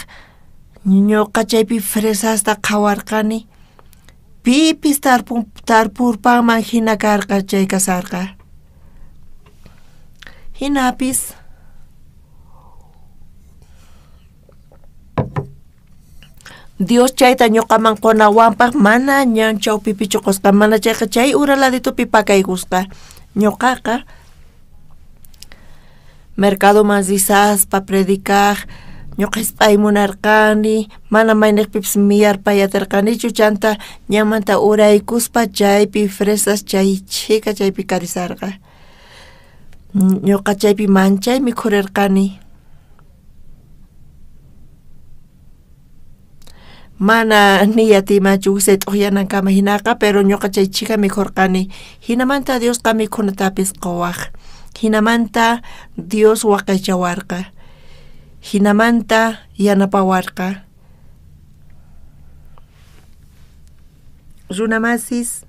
ñuqa chaypi fresasta qhawarqani pipis tarpurpanman hina karqa chay kasarqa hinapis Dios chayta ñuqaman qunawanpaq mana ñan chawpipichu qusqa mana chayqa chay ura laditupi pakaykusqa ñuqaqa mercadoman risaspa predicaq ñuqa hisp'ay munarqani mana mayniqpipis miyarpay atirqanichu chanta ñanmanta uraykuspa chaypi fresas chay chhika chaypi karisarqa ñuqa chaypi manchay mikhurirqani mana ni atiymanchu wisay t'uqyanankama hinaqa pero ñuqa chay chhika mikhurqani hinamanta Diosqa mikhunatapis quwaq hinamanta Dios waqaychawarqa hinamanta yanapawarqa runamasis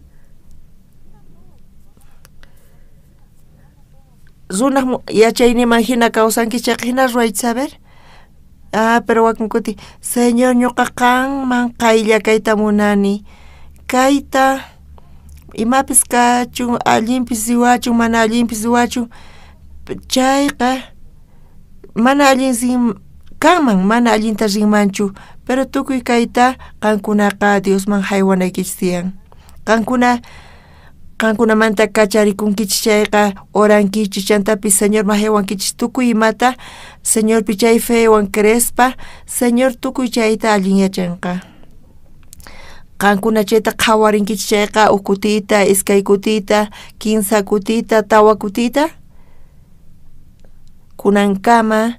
runaq yachayninman hina kawsanki chayqa hina ruwaychis a ver pero wakin kuti Señor ñuqa qanman qaylla kayta munani kayta imapis kachun allinpis riwachun mana allinpis riwachun chayqa mana allin kanman mana allinta rinmanchu pero tukuy kayta qankunaqa Diosman haywanaykichis tiyan qankuna Qankunamanta kacharikunkichis chayqa orankichis, chantapis Señorman jaywankichis tukuy imata, Señorpi chay fewan creespa, Señor tukuy chayta allin yachanqa. Qankuna chayta qhawarinkichis chayqa uj kutita, iskay kutita, kinsa kutita, tawa kutita, kunankama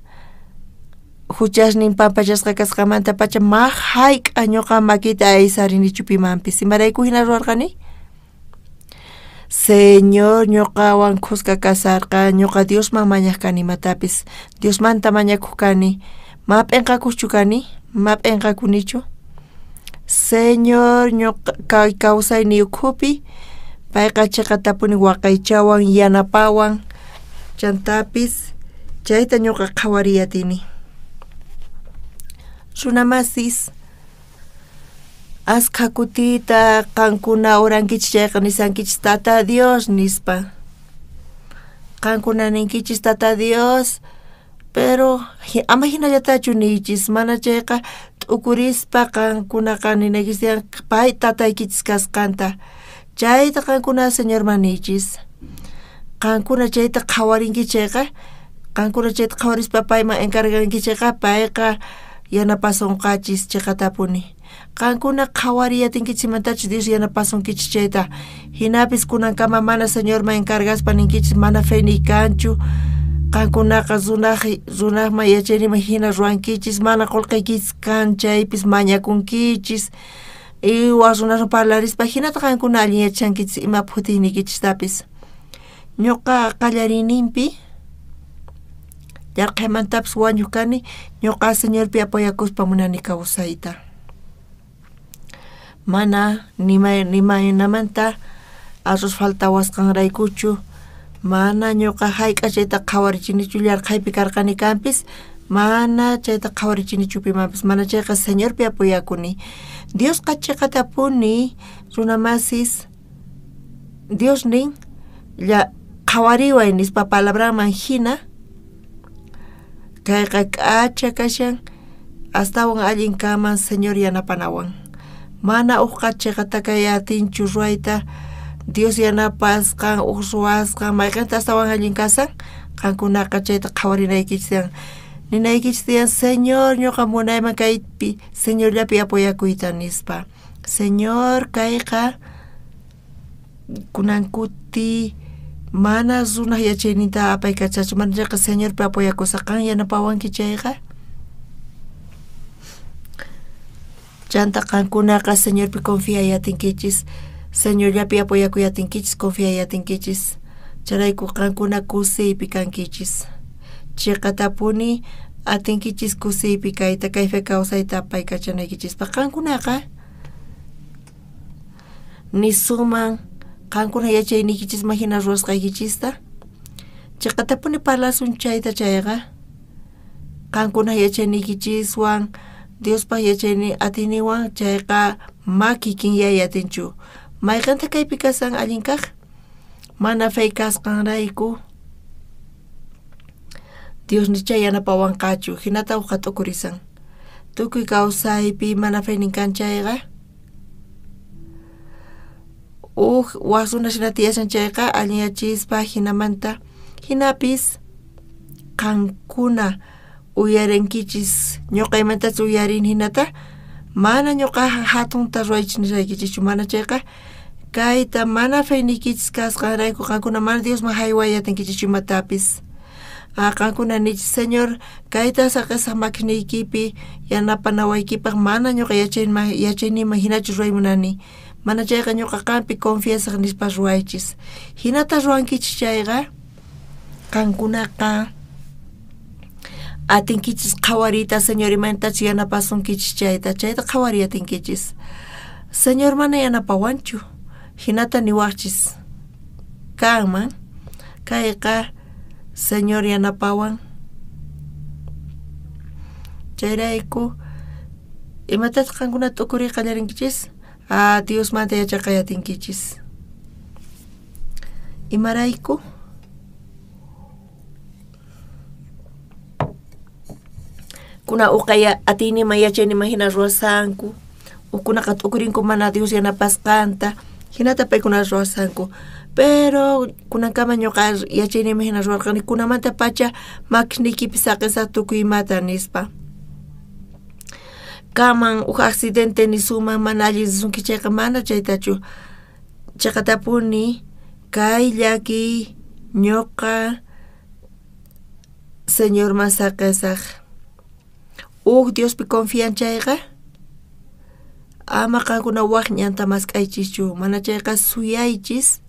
huchasnin pampachasqa kasqamantapacha ma hayk'a ñuqa makita aysarinichu pimanpis. Imarayku hina ruwarqani? Señor ñuqawan khuska kasarqa, ñuqa Diosman mañaq kani imatapis, Diosmanta mañakuq kani, ma p'inqakuqchu kani, ma p'inqakunichu. Señor ñuqa kay kawsayniy ukhupi payqa chiqatapuni waqaychawan, yanapawan, chantapis chayta ñuqa qhawariy atini. Runamasis, askha kutita qankuna orankichis chayqa nisankichis Tata Dios nispa. Qankuna ninkichis Tata Dios, pero ama hinallatachu niychis, mana chayqa t'ukurispa qankunaqa ninaykichis tiyan pay tataykichis kasqanta. Chayta qankuna Señorman niychis. Qankuna chayta qhawarinkichis chayqa, qankuna chayta qhawarispa payman encargankichis chayqa, payqa yanapasunqachis chiqatapuni. Qankuna qhawariy atinkichis Dios yanapasunkichis chayta. Hinapis kunankama mana Señorman encargaspa ninkichis mana feniy kanchu. Qankunaqa runaqman yachayniman hina ruwankichis, mana qullqiykichis kan chaypis mañakunkichis. Waj runaswan parlarispa hinata qankuna allin yachankichis ima phutiynikichistapis. Ñuqa qallariyninpi yarqhaymantapis wañuq kani, ñuqa Señorpi apoyakuspa munani kawsayta. Mana nimaynamanta arroz faltawasqanraykuchu, mana ñuqa hayk'a chayta qhawarichinichu, yarqhaypi karqani kanpis, mana chayta qhawarichinichu pimanpis, mana chayqa Señorpi apoyakuni. Diosqa chiqatapuni runamasis, Dios nin qhawariway nispa palabranman hina, kayqa k'acha kashan, astawan allin kaman Señor yanapanawan. Mana uqqa chiqata kay atinchu ruwayta, Dios yanapasqan, uq ruwasqan, mayqinta astawan allin kasan, qankunaqa chayta qhawarinaykichis tiyan. Ninaykichis tiyan, Señor, ñuqa munayman kaypi Señorllapi apoyakuyta nispa. Señor, kayqa kunan kuti mana runaq yachayninta apaykachachu, mana chayqa Señorpi apoyakusaq, qan yanapawanki chayqa. Chanta qankunaqa Señorpi confiay atinkichis, Señorllapi apoyakuy atinkichis, confiay atinkichis. Chayrayku qankuna kusiypi kankichis. Chiqatapuni atinkichis kusiypi kayta, kay fe kawsayta apaykachanaykichispaq. Qankunaqa nisuman qankuna yachayniykichisman hina ruwasqaykichista. Chiqatapuni parlasun chayta chayqa, qankuna yachayniykichiswan, Diospaq yachayni atiniwan chayqa ma kikinyay atinchu. Mayqinta kaypi kasan allin kaq? Mana fe kasqanrayku Dios nicha yanapawanqachu, hinata uqa t'ukurisan. Tukuy kawsaypi mana feynin kan chayqa, uj waj runa hina tiyashan chayqa allinyachispa hinamanta hinapis qankuna uyarinkichis, ñuqaymantachu uyarin hinata, mana ñuqa hatunta ruwaychis nishaykichischu, mana chayqa kayta mana feyniykichis kasqanrayku qankuna mana Diosman hayway atinkichischu imatapis. Qankuna nichis, Señor, kayta saqesaq makiniykipi yanapanawaykipaq, mana ñuqa yachayniyman hinachu ruway munani, mana chayqa ñuqa qanpi confiasaq nispa ruwaychis. Hinata ruwankichis chayqa, qankunaqa atinkichis qhawariyta Señor imantachu yanapasunkichis chayta, chayta qhawariy atinkichis. Señor mana yanapawanchu, hinata niwaqchis kanman, kayqa Señor yanapawan. Chayrayku imatataq qankuna t'ukuriy qallarinkichis? Diosmanta yachaqay atinkichis. Imarayku? Kuna uqaya atiyniman yachayniman hina ruwasanku, ukkunaqa t'ukurinku mana Dios yanapasqanta, Hinata paykuna ruwasanku. Pero kunankama ñuqa yachayniyman hina ruwarqani kunamanta pacha makisniykipi saqisaq tukuy imata nispa. Kaman uj accidente nisuman mana allin risunki chayqa mana chaytachu. Chaqatapuni kay llakiy ñuqa Señorman saqisaq. Uj Diospi confian chayqa ama qankuna waj ñanta mask'aychischu, mana chayqa suyaychis.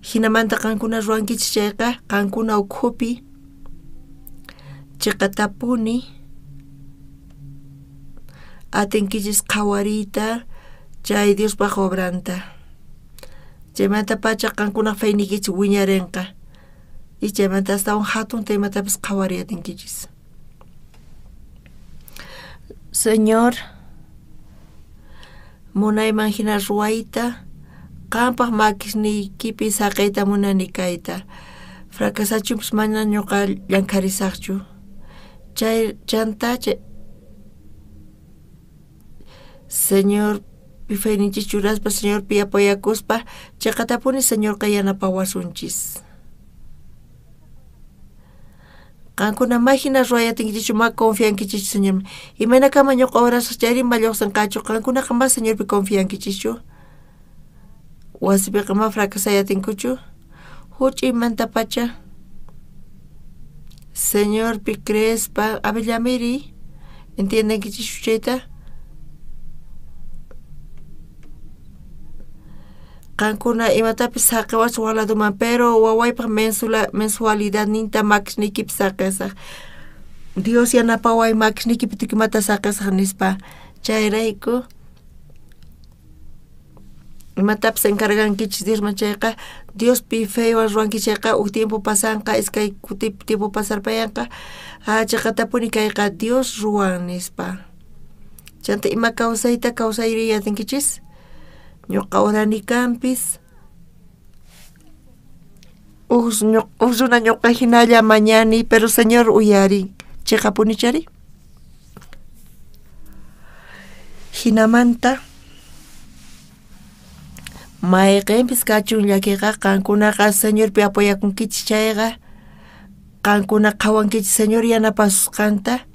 Hinamanta qankuna ruwankichis chayqa qankuna ukhupi chiqatapuni atinkichis qhawariyta chay Diospaq obranta. Chaymanta pacha qankunaq feyniykichis wiñarinqa. Y chaymanta astawan hatunta imatapis qhawariy atinkichis. Señor, munayman hina ruwayta, qampaq makisniykipi saqiyta munani kayta. Fracasachunpis mana ñuqa llankharisaqchu. Chay chanta chay Señor feyninchis churaspa, Señorpi apoyakuspa, chiqatapuni Señorqa yanapawasunchis. Qankuna ma hina ruway atinkichischu, ma confiankichischu Señorman. Imaynakama ñuqa orasaq chayri ma lluqsinqachu, qankunaqa ma Señorpi confiankichischu. Wasipiqa ma fracasay atinkuchu. Huch'uymantapacha Señorpi creespa, abillamiri, ¿entiendenkichischu chayta? Qankuna imatapis saqiwachun waj laduman, pero wawaypaq mensualidadninta makisniykipi saqisaq. Dios yanapaway makisniykipi tukuy imata saqisaq nispa. Chayrayku imatapis encargankichis Diosman chayqa, Diospi feywan ruwanki chayqa uj tiempo pasanqa, iskay kuti tiempo pasarpayanqa, chiqatapuni kayqa Dios ruwan nispa. Chanta ima kawsayta kawsayri atinkichis? Ñuqa orani kanpis uj runa ñuqa hinalla mañani, pero Señor uyarin. Chiqapuni chari? Hinamanta mayqinpis kachun llakiqa qankunaqa Señorpi apoyakunkichis chayqa qankuna qhawankichis Señor yanapasusqanta,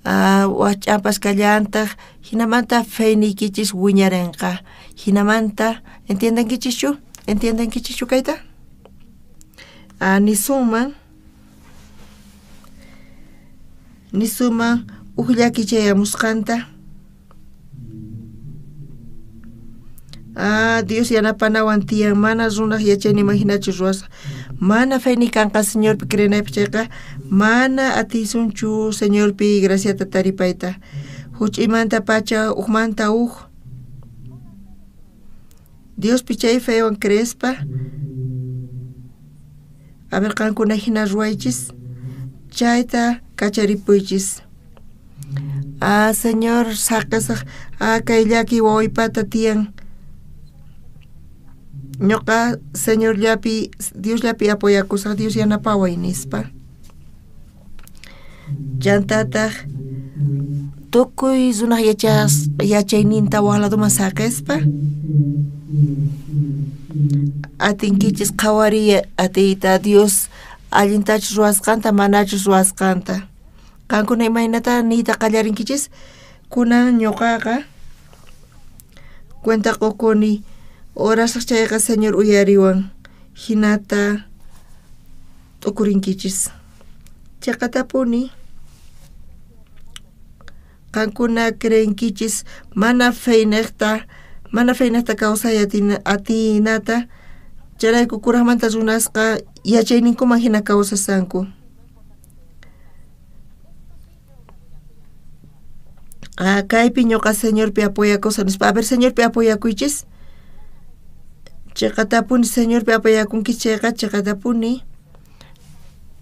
waj ch'ampas kallantaq, hinamanta feyniykichis wiñarinqa. Hinamanta ¿entiendenkichischu? ¿Entiendenkichischu kayta? Nisuman uj llaki chayamusqanta. Dios yanapanawan tiyan, mana runaq yachayninman hinachu ruwasaq. Mana feyniy kanqa Señorpi creenaypaq chayqa mana atisunchu Señorpi graciata taripayta. Huch'uymanta pacha ujmanta uj Diospi chay feywan creespa, a ver qankuna hina ruwaychis, chayta kacharipuychis. Señor saqisaq, kay llaki wawaypata tiyan. Ñuqa Señorllapi, Diosllapi apoyakusaq, Dios yanapaway nispa. Chantataq tukuy runaq yachayninta waj laduman saqispa atinkichis qhawariy atiyta Dios allintachus ruwasqanta manachus ruwasqanta. Qankuna imaynata niyta qallarinkichis? Kunan ñuqaqa cuenta qukuni orasaq chayqa Señor uyariwan. Hinata t'ukurinkichis. Chiqatapuni qankuna creenkichis mana feyniqta kawsay atinata, chayrayku kuraqmanta runasqa yachayninkuman hina kawsasanku. Kaypi ñuqa Señorpi apoyakusaq nispa. A ver, Señorpi apoyakuychis. Chiqatapuni Señorpi apoyakunkichis chayqa chiqatapuni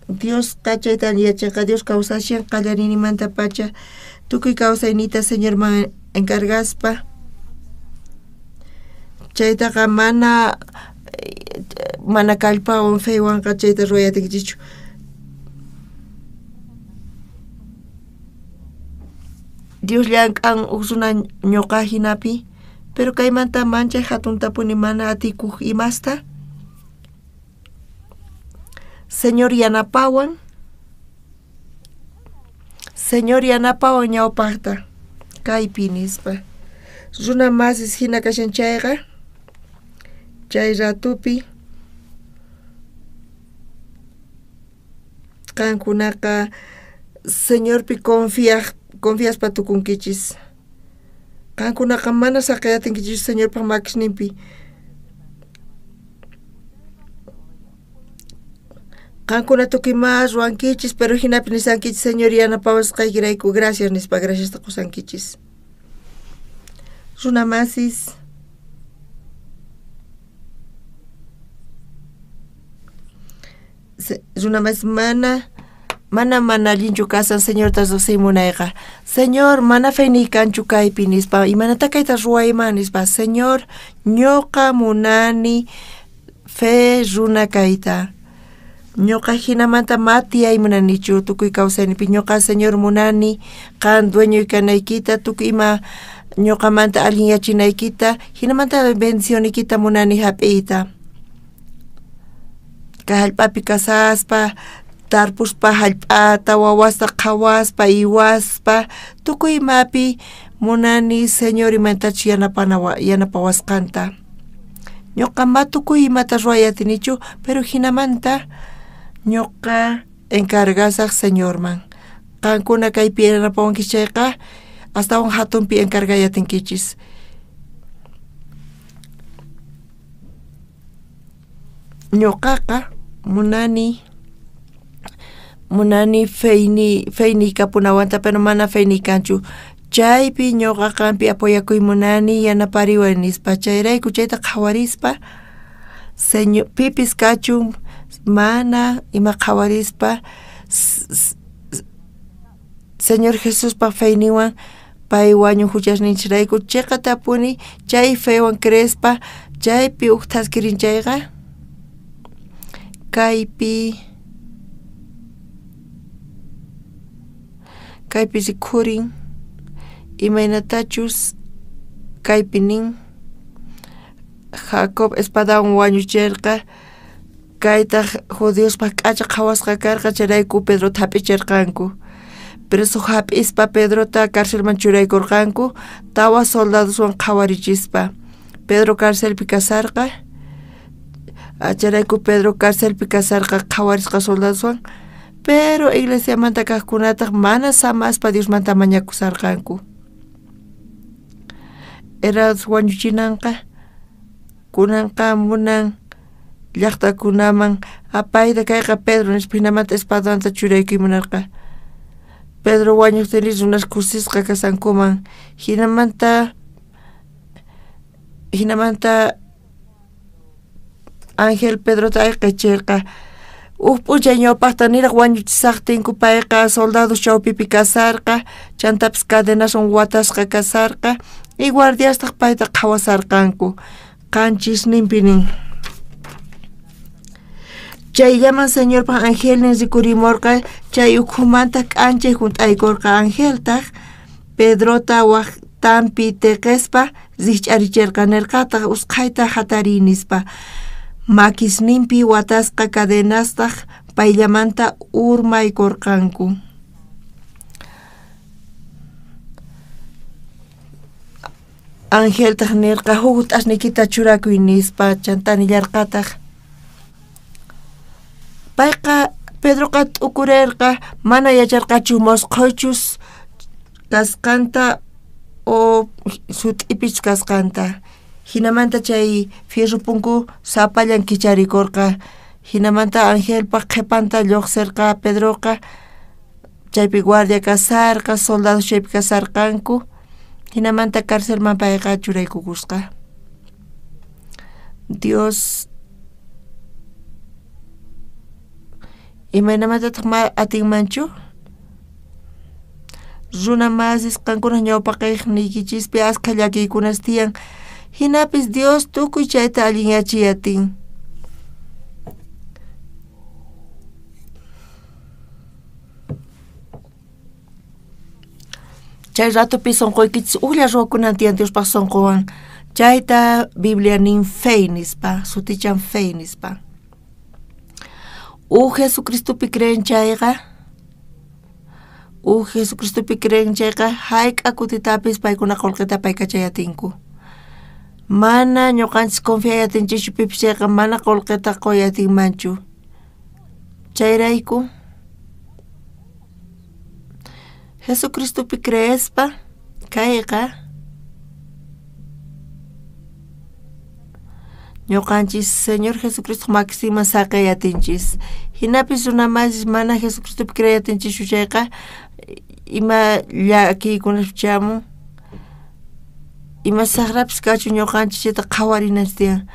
Diosqa chayta yachanqa. Dios kawsashan qallarinimanta pacha tukuy kawsayniyta Señorman encargaspa. Chaytaqa mana kallpawan feywanqa chayta ruway atinkichischu. Dios llank'an uj runa ñuqa hinapi, Pero kaymanta manchay hatuntapuni mana atikuq imasta. Señor yanapawan. Señor yanapawan ñawpaqta. Kaypi nispa. Runa masis hina kashan chayqa. Chay ratupi qankunaqa Señorpi confiaspa tukunkichis. Qankunaqa mana saqeyatinkichis Señorpa makisninpi. Qankuna tukuy ima ruwankichis, pero hinapi nisankichis Señor yanapawasqaykirayku gracias nispa graciasta qusankichis. Runa masis runa masis mana allinchu kasan Señorta riqsiy munayqa. Señor, mana feyniy kanchu kaypi nispa, imanata kayta ruwayman nispa. Señor, ñuqa munani fe runa kayta. Ñuqa hinamanta matiyay munanichu tukuy kawsaynipi. Ñuqa Señor munani qan dueñoy kanaykita, tukuy ima ñuqamanta allinyachinaykita, hinamanta bendicionykita munani hap'iyta. Kay hallp'api kasaspa, tarpuspa hallp'ata, wawasta qhawaspa, iwaspa, tukuy imapi munani Señor imantachus yanapawasqanta. Ñuqa ma tukuy imata ruway atinichu, pero hinamanta ñuqa encargasaq Señorman. Qankuna kaypi yanapawankichis chayqa astawan hatunpi encargay atinkichis. Ñuqaqa munani feyniy kapunawanta, pero mana feyniy kanchu. Chaypi ñuqa qanpi apoyakuy munani yanapariway nispa. Chayrayku chayta qhawarispa Señor pipis kachun mana ima qhawarispa Señor Jesuspa feyninwan pay wañun huchasninchirayku chiqatapuni chay fewan creespa chaypi uj thaskirin chayqa kaypi rikhurin imaynatachus kaypi nin Jacob espadawan wañucherqa kaytaq judiospaq k'acha qhawasqa karqa chayrayku Pedrota hap'icherqanku. Preso hap'ispa Pedrota carcelman churaykurqanku tawa soldadoswan qhawarichispa. Pedro carcelpi kasarqa. Chayrayku Pedro carcelpi kasarqa qhawarisqa soldadoswan, pero iglesiamanta kaqkunataq mana samaspa Diosmanta mañakusarqanku. Herodes wañuchinanqa kunanqa munan llaqtakunaman apayta kayqa Pedro nispa hinamanta espadanta churaykuy munarqa. Pedro wañuqtinri runas kusisqa kasankuman. Hinamanta ángel Pedrota ayqichirqa. Uj p'unchay ñawpaqta niraq wañuchisaqtinku payqa soldados chawpipi kasarqa, chantapis cadenaswan watasqa kasarqa y guardiastaq payta qhawasarqanku. Qanchisninpi nin. Chayllaman Señorpa angelnin rikurimurqa, chay ukhumanta k'anchay hunt'aykurqa. Angeltaq Pedrota waqtanpi tiqispa rikch'arichirqa, nirqataq usqhayta hatariy nispa. Makisninpi watasqa cadenastaq payllamanta urmaykurqanku. Angeltaq nirqa huk t'asniykita churakuy nispa, chanta nillarqataq. Payqa Pedroqa t'ukurerqa, mana yacharqachu mosqhoychus kasqanta o sut'ipichus kasqanta. Hinamanta chay fierro punku sapallan kicharikurqa. Hinamanta angelpa qhipanta lluqsirqa Pedroqa. Chaypi guardia kasarqa, soldados chaypi kasarqanku. Hinamanta carcelman payqa churaykukusqa. Dios imaynamantataq ma atinmanchu? Runa masis qankunaq ñawpaqniykichispi askha llakiykunas tiyan. Hinapis Dios tukuy chayta allinyachiy atin. Chay ratupi sunquykichis ujlla ruwakunan tiyan Diospaq sunquwan. Chayta Biblia nin fe nispa, sutichan fe nispa. Uj Jesucristopi creen chayqa, uj Jesucristopi creen chayqa, hayk'a kutitapis paykuna qullqita paykachayatinku. Mana ñuqanchis confiayatinchikchu pipis chayqa mana qullqita quyatinmanchu. Chayrayku Jesucristopi creespa kayqa ñuqanchis Señor Jesucristo makisima saqeyatinchis. Hinapis runamasis mana Jesucristopi creeyatinchikchu chayqa ima llakiykunapi chamun, ima saqrapis kachun ñuqanchis chayta qhawarinanchis tiyan.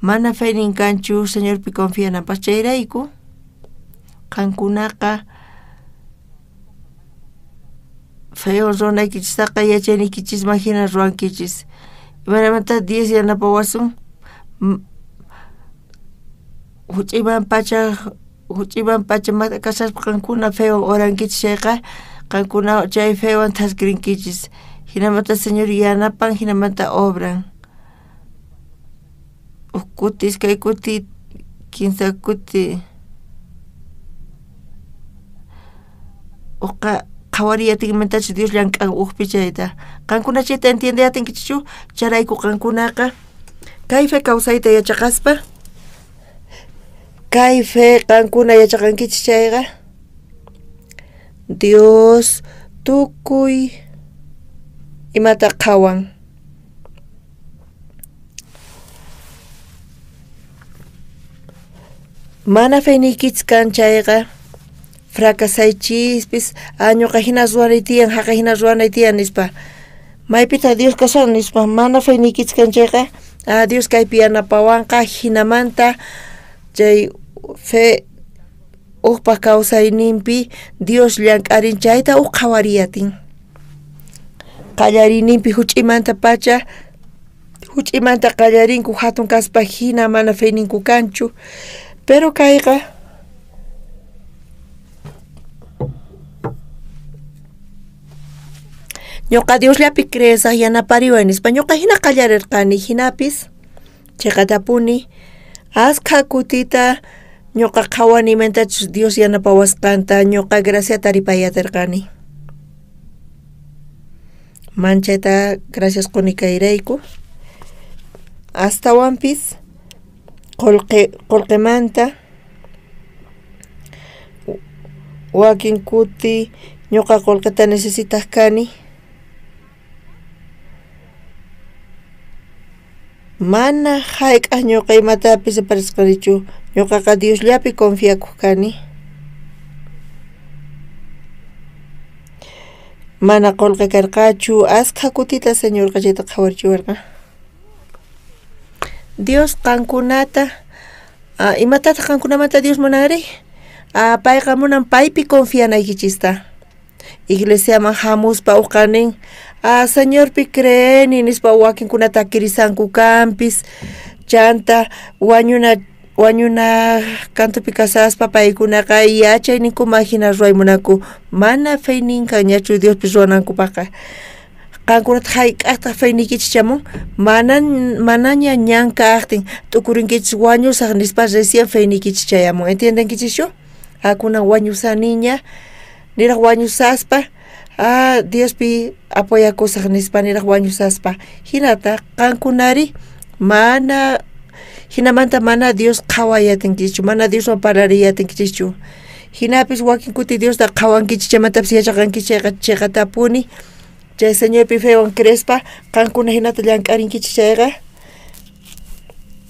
Mana feynin kanchu Señorpi confiananpaq. Chayrayku qankunaqa fewan ruwanaykichistaqa yachayniykichisman hina ruwankichis. Imaynamanta Dios yanapawasun huch'iyman pacha kashaspa qankuna fewan orankichis chayqa qankuna chay fewan thaskirinkichis. Hinamanta Señor yanapan, hinamanta obran. Uj kuti, iskay kuti, kinsa kuti. Uqa qhawariyatinmantachu Dios llank'an ujpi chayta. Qankuna chayta entiendeyatinkichikchu? Chayrayku qankunaqa kay fe kawsayta yachaqaspa, kay fe qankuna yachaqankichik chayqa Dios tukuy imata qhawan. Mana feyniykichis kan chayqa fracasaychispis, ñuqa hina ruwanay tiyan, haqa hina ruwanay tiyan nispa. Maypitaq Dios kashan nispa. Mana feyniykichis kan chayqa Dios kaypi yanapawanqa, hinamanta chay fe ujpaq kawsayninpi Dios llank'arin chayta uj qhawariyatin. Qallariyninpi huch'imanta pacha, huch'imanta qallarinku hatun kaspa hina mana feyninku kanchu. Pero kayqa ñuqa Diosllapi creesaq yanapariway nispa. Ñuqa hina qallarirqani hinapis chiqatapuni askha kutita ñuqa qhawanimantachus Dios yanapawasqanta ñuqa graciata taripayatirqani. Manchayta gracias quni kayrayku. Astawanpis qullqimanta wakin kuti ñuqa qullqita necesitaq kani. Mana hayk'aq ñuqa imatapis aparisqanichu. Ñuqaqa Diosllapi confiakuq kani. Mana qullqi karqachu, askha kutita Señorqa chayta qhawarichiwarqa. Dios qankunata, imatataq qankunamanta Dios munanri? Payqa munan paypi confianaykichista. Iglesiaman hamuspa uqa nin, Señorpi creeni nispa wakinkunata kirisanku kanpis, chanta wañuna kantupi kasaspa paykunaqa yachayninkuman hina ruway munanku. Mana feynin kanñachu Diospi ruwanankupaqqa. Qankunata hayk'aqtaq feyniykichis chamun, manaña ñan kaqtin t'ukurinkichis wañusaq nispa recién feyniykichis chayamun. ¿Entiendenkichischu? Kunan wañusaniña, niraq wañusaspa Diospi apoyakusaq nispa niraq wañusaspa. Hinata qankunari mana hinamanta mana Dios qhawayatinkichu, mana Dioswan parariyatinkichikchu. Hinapis wakin kuti Diosta qhawankichik chaymantapis yachaqankichik chayqa chiqatapuni chay Señorpi fewan creespa qankuna hinata llank'arinkichik chayqa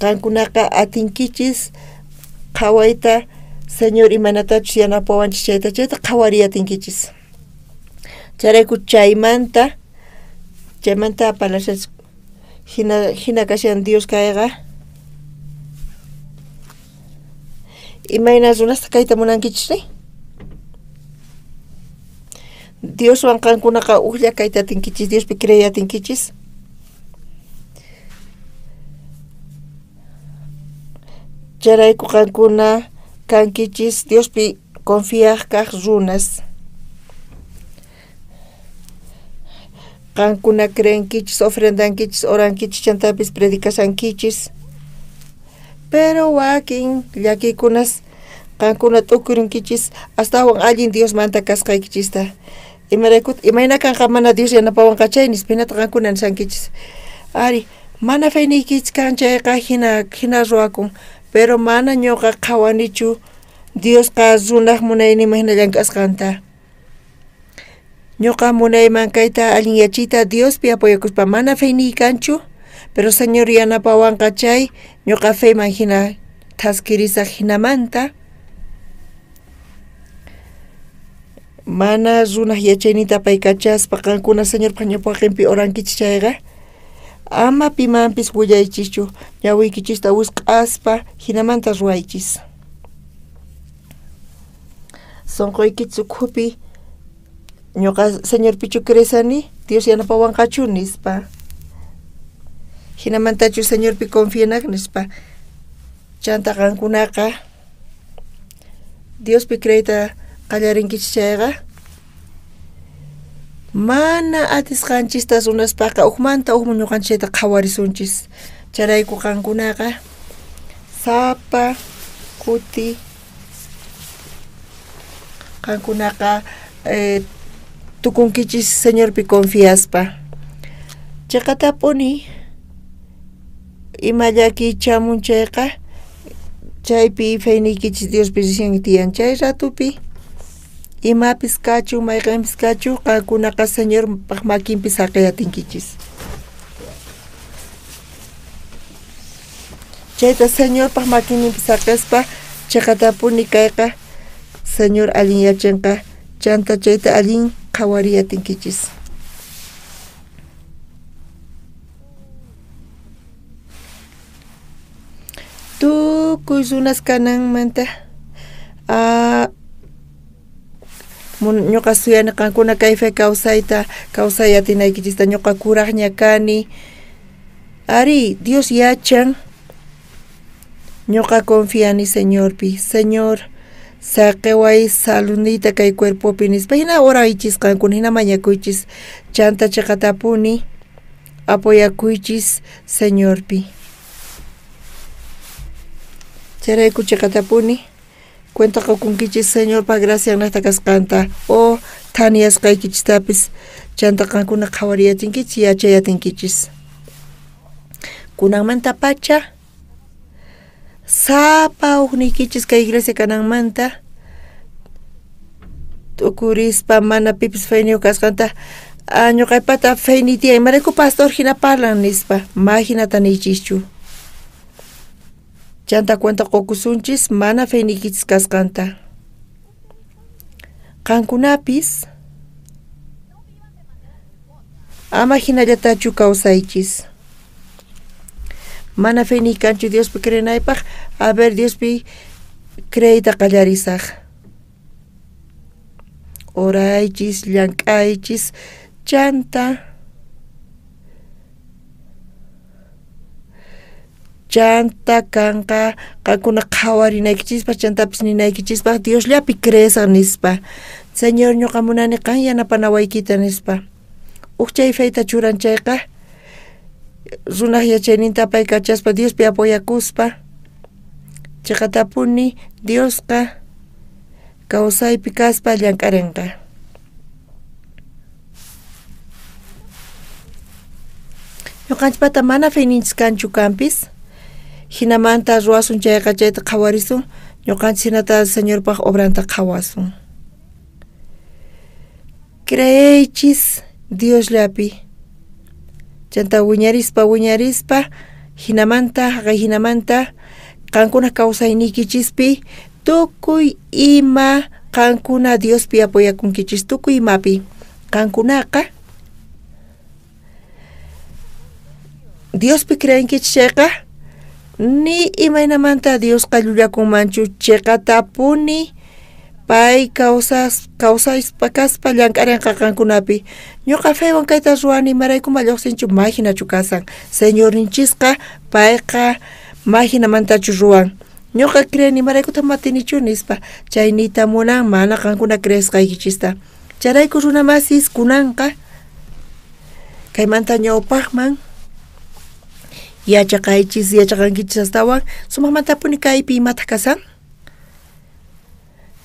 qankunaqa atinkichis qhawayta Señor imanatachus yanapawanchik chayta chayta qhawariyatinkichis. Chayrayku chaymanta parlashanchik hina kashan Dios kayqa. Imayna runasta kayta munankichisri? Dioswan qankunaqa ujlla kayta atinkichis, Diospi creeyatinkichis. Chayrayku qankuna kankichis Diospi confiaq kaq runas. Qankuna creenkichis, ofrendankichis, orankichis, chantapis predicashankichis. Pero wakin llakiykunas qankuna t'ukurinkichis astawan allin Diosmanta kasqaykichista. Imaraykutaq imayna kanqa mana Dios yanapawanqa chay nispa hinata qankuna nishankichis. Ari, mana feyniykichis kan chayqa hina ruwakun, pero mana ñuqa qhawanichu Diosqa runaq munayninman hina llank'asqanta. Ñuqa munayman kayta allinyachiyta Diospi apoyakuspa mana feyniy kanchu, pero Señor yanapawanqa chay ñuqa feyman hina thaskirisaq hinamanta mana runaq yachayninta apaykachaspa qankuna Señorpaq ñawpaqinpi orankichis chayqa ama pimanpis willaychischu ñawiykichista wisq'aspa hinamanta ruwaychis. Sunquykichis ukhupi ñuqa Señorpichu creesani Dios yanapawanqachu nispa. Hinamantachu Señorpi confianak nispa. Chanta qankunaqa Diospi creeyta qallarinkichis chayqa mana atisqanchista runaspaqa ukmanta ukman ñuqanchikta qhawarisunchis. Chayrayku qankunaqa sapa kuti qankunaqa tukunkichis Señorpi confiaspa. Chiqatapuni ima llakiy chamun chayqa chaypi feyniykichis Diospi recién tiyan chay ratupi imapis kachun mayqinpis kachun qankunaqa Señorpaq makinpi saqiyatinkichis. Chayta Señorpaq makinninpi saqispa chiqatapuni kayqa Señor allin yachanqa chanta chayta allin qhawariyatinkichis. Tukuy runas kananmanta ñuqa suyani qankuna kay fe kawsayta kawsay atinaykichista ñuqa kuraqña kani. Ari, Dios yachan ñuqa confiani Señorpi. Señor, saqiway saludniyta kay cuerpopi nispa hina oraychis qankuna hina mañakuychis chanta chiqatapuni apoyakuychis Señorpi. Chayrayku chiqatapuni cuenta qukunkichis Señorpa gracianaqta kasqanta o thaniyasqaykichistapis chanta qankuna qhawariyachinkichis yachayatinkichis. Kunanmanta pacha sapa uqniykichis kay iglesia kananmanta t'ukurispa mana pipis feyniyuq kasqanta ñuqaypata feyniy tiyan imarayku pastor hina parlan nispa ma hinata niychischu. Chanta cuenta qukusunchis mana feyniykichis kasqanta. Qankunapis ama hinallatachu kawsaychis. Mana feyniy kanchu Diospi creenaypaq, a ver Diospi creeyta qallarisaq. Oraychis, llank'aychis, chanta kanqa qankuna qhawarinaykichispaq chantapis ninaykichispaq Diosllapi creesaq nispa. Señor ñuqa munani qan yanapanawaykita nispa. Uq chay feyta churan chayqa runaq yachayninta apaykachaspa Diospi apoyakuspa chiqatapuni Diosqa kawsaypi kaspa llank'arinqa. Ñuqanchikpata mana feyninchis kanchu kanpis hinamanta ruwasun chayqa chayta qhawarisun ñuqanchis hinata Señorpaq obranta qhawasun. Creeychis Diosllapi. Chanta wiñarispa wiñarispa hinamanta haqay hinamanta qankuna kawsayniykichispi tukuy ima qankuna Diospi apoyakunkichis tukuy imapi. Qankunaqa Diospi creenkichis chayqa ni imaynamanta Diosqa llullakunmanchu chiqatapuni pay kawsaspa kaspa llank'arinqa qankunapi. Ñuqa feywan kayta ruwani imarayku ma lluqsinchu ma hinachu kasan. Señorninchisqa payqa ma hinamantachu ruwan. Ñuqa creeni imaraykutaq matinichu nispa chayniyta munan mana qankuna creesqaykichista. Chayrayku runamasis kunanqa Kaymanta ñawpaqman yachaqaychis, yachaqankichis astawan sumaqmantapuni kaypi imataq kasan.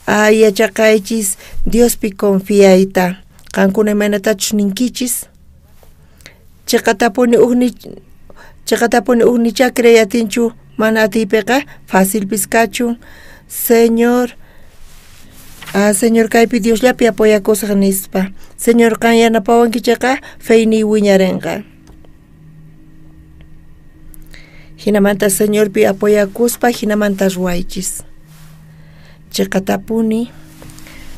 Yachaqaychis Diospi confiayta. Qankuna imaynatachus ninkichis. Chiqatapuni ujnicha creyatinchu mana atiypiqa facilpis kachun. Señor, Señor kaypi Diosllapi apoyakusaq nispa. Señor qan yanapawankichikqa feyniy wiñarinqa. Hinamanta Señorpi apoyakuspa hinamanta ruwaychis. Chiqatapuni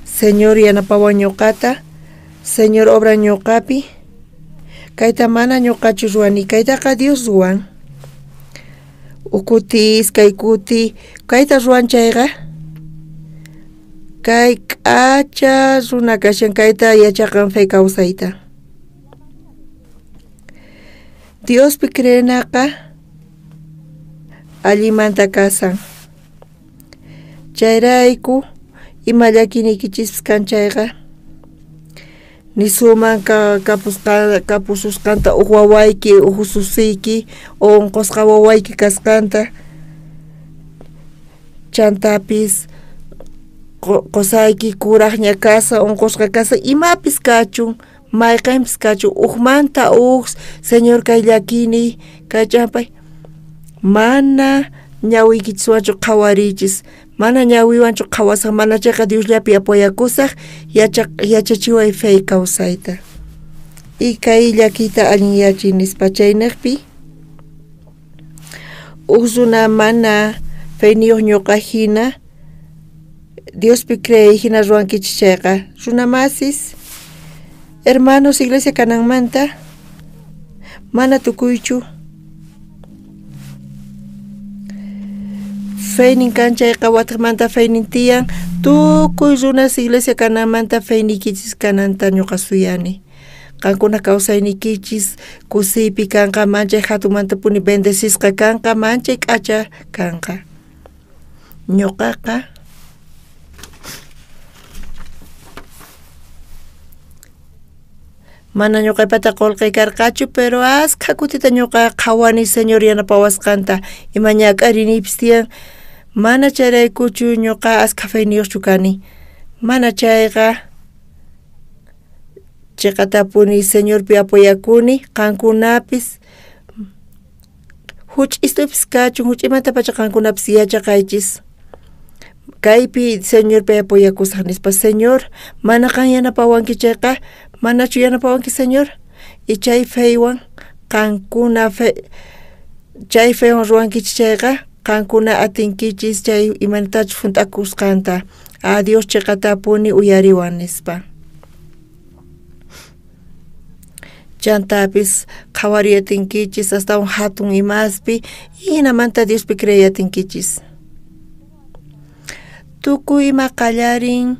Señor yanapawan ñuqata, Señor obra ñuqapi. Kayta mana ñuqachu ruwani, kaytaqa Dios ruwan. Ukuti, iskay kuti, kayta ruwan chayqa kay k'acha runa kashan kayta yachaqan fe kawsayta. Diospi creenaqa allimanta kasan. Chayrayku ima llakiyniykichispis kan chayqa nisuman kapususqanta uj wawayki, uj ususiyki, unqusqa wawayki kasqanta, chantapis qusayki kuraqña kasa, unqusqa kasa, imapis kachun, mayqinpis kachun, ujmanta uj Señor kay llakiyniy kay ch'ampay mana ñawiykichiswanchu qhawariychis, mana ñawiwanchu qhawasaq, mana chayqa Diosllapi apoyakusaq, yachachiway fe kawsayta. Y kay llakiyta allinyachiy nispa chayniqpi uj runa mana feyniyuq ñuqa hina Diospi creey hina ruwankichis chayqa runa masis, hermanos iglesia kananmanta mana tukuychu feynin kan chayqa wataqmanta feynin tiyan, tukuy runas iglesia kananmanta feyniykichis kananta ñuqa suyani. Qankuna kawsaynikichis kusiypi kanqa, manchay hatunmantapuni bendecisqa kanqa, manchay k'acha kanqa. Ñuqaqa mana ñuqaypata qullqi karqachu, pero askha kutita ñuqa qhawani Señor yanapawasqanta, ima ñak'ariniypis tiyan, mana chayraykuchu ñuqa askha feyniyuqchu kani. Mana chayqa chiqatapuni Señorpi apoyakuni, qankunapis huch'istupis kachun, huch'imantapacha qankunapis yachaqaychis. Kaypi Señorpi apoyakusaq nispa, Señor, mana qan yanapawanki chayqa, manachu yanapawanki Señor? Y chay feywan qankuna chay feywan ruwankichis chayqa qankuna atinkichis chay imanatachus hunt'akusqanta. Dios chiqatapuni uyariwan nispa. Chantapis qhawariyatinkichis astawan hatun imaspi, hinamanta Diospi creeyatinkichis. Tukuy ima qallarin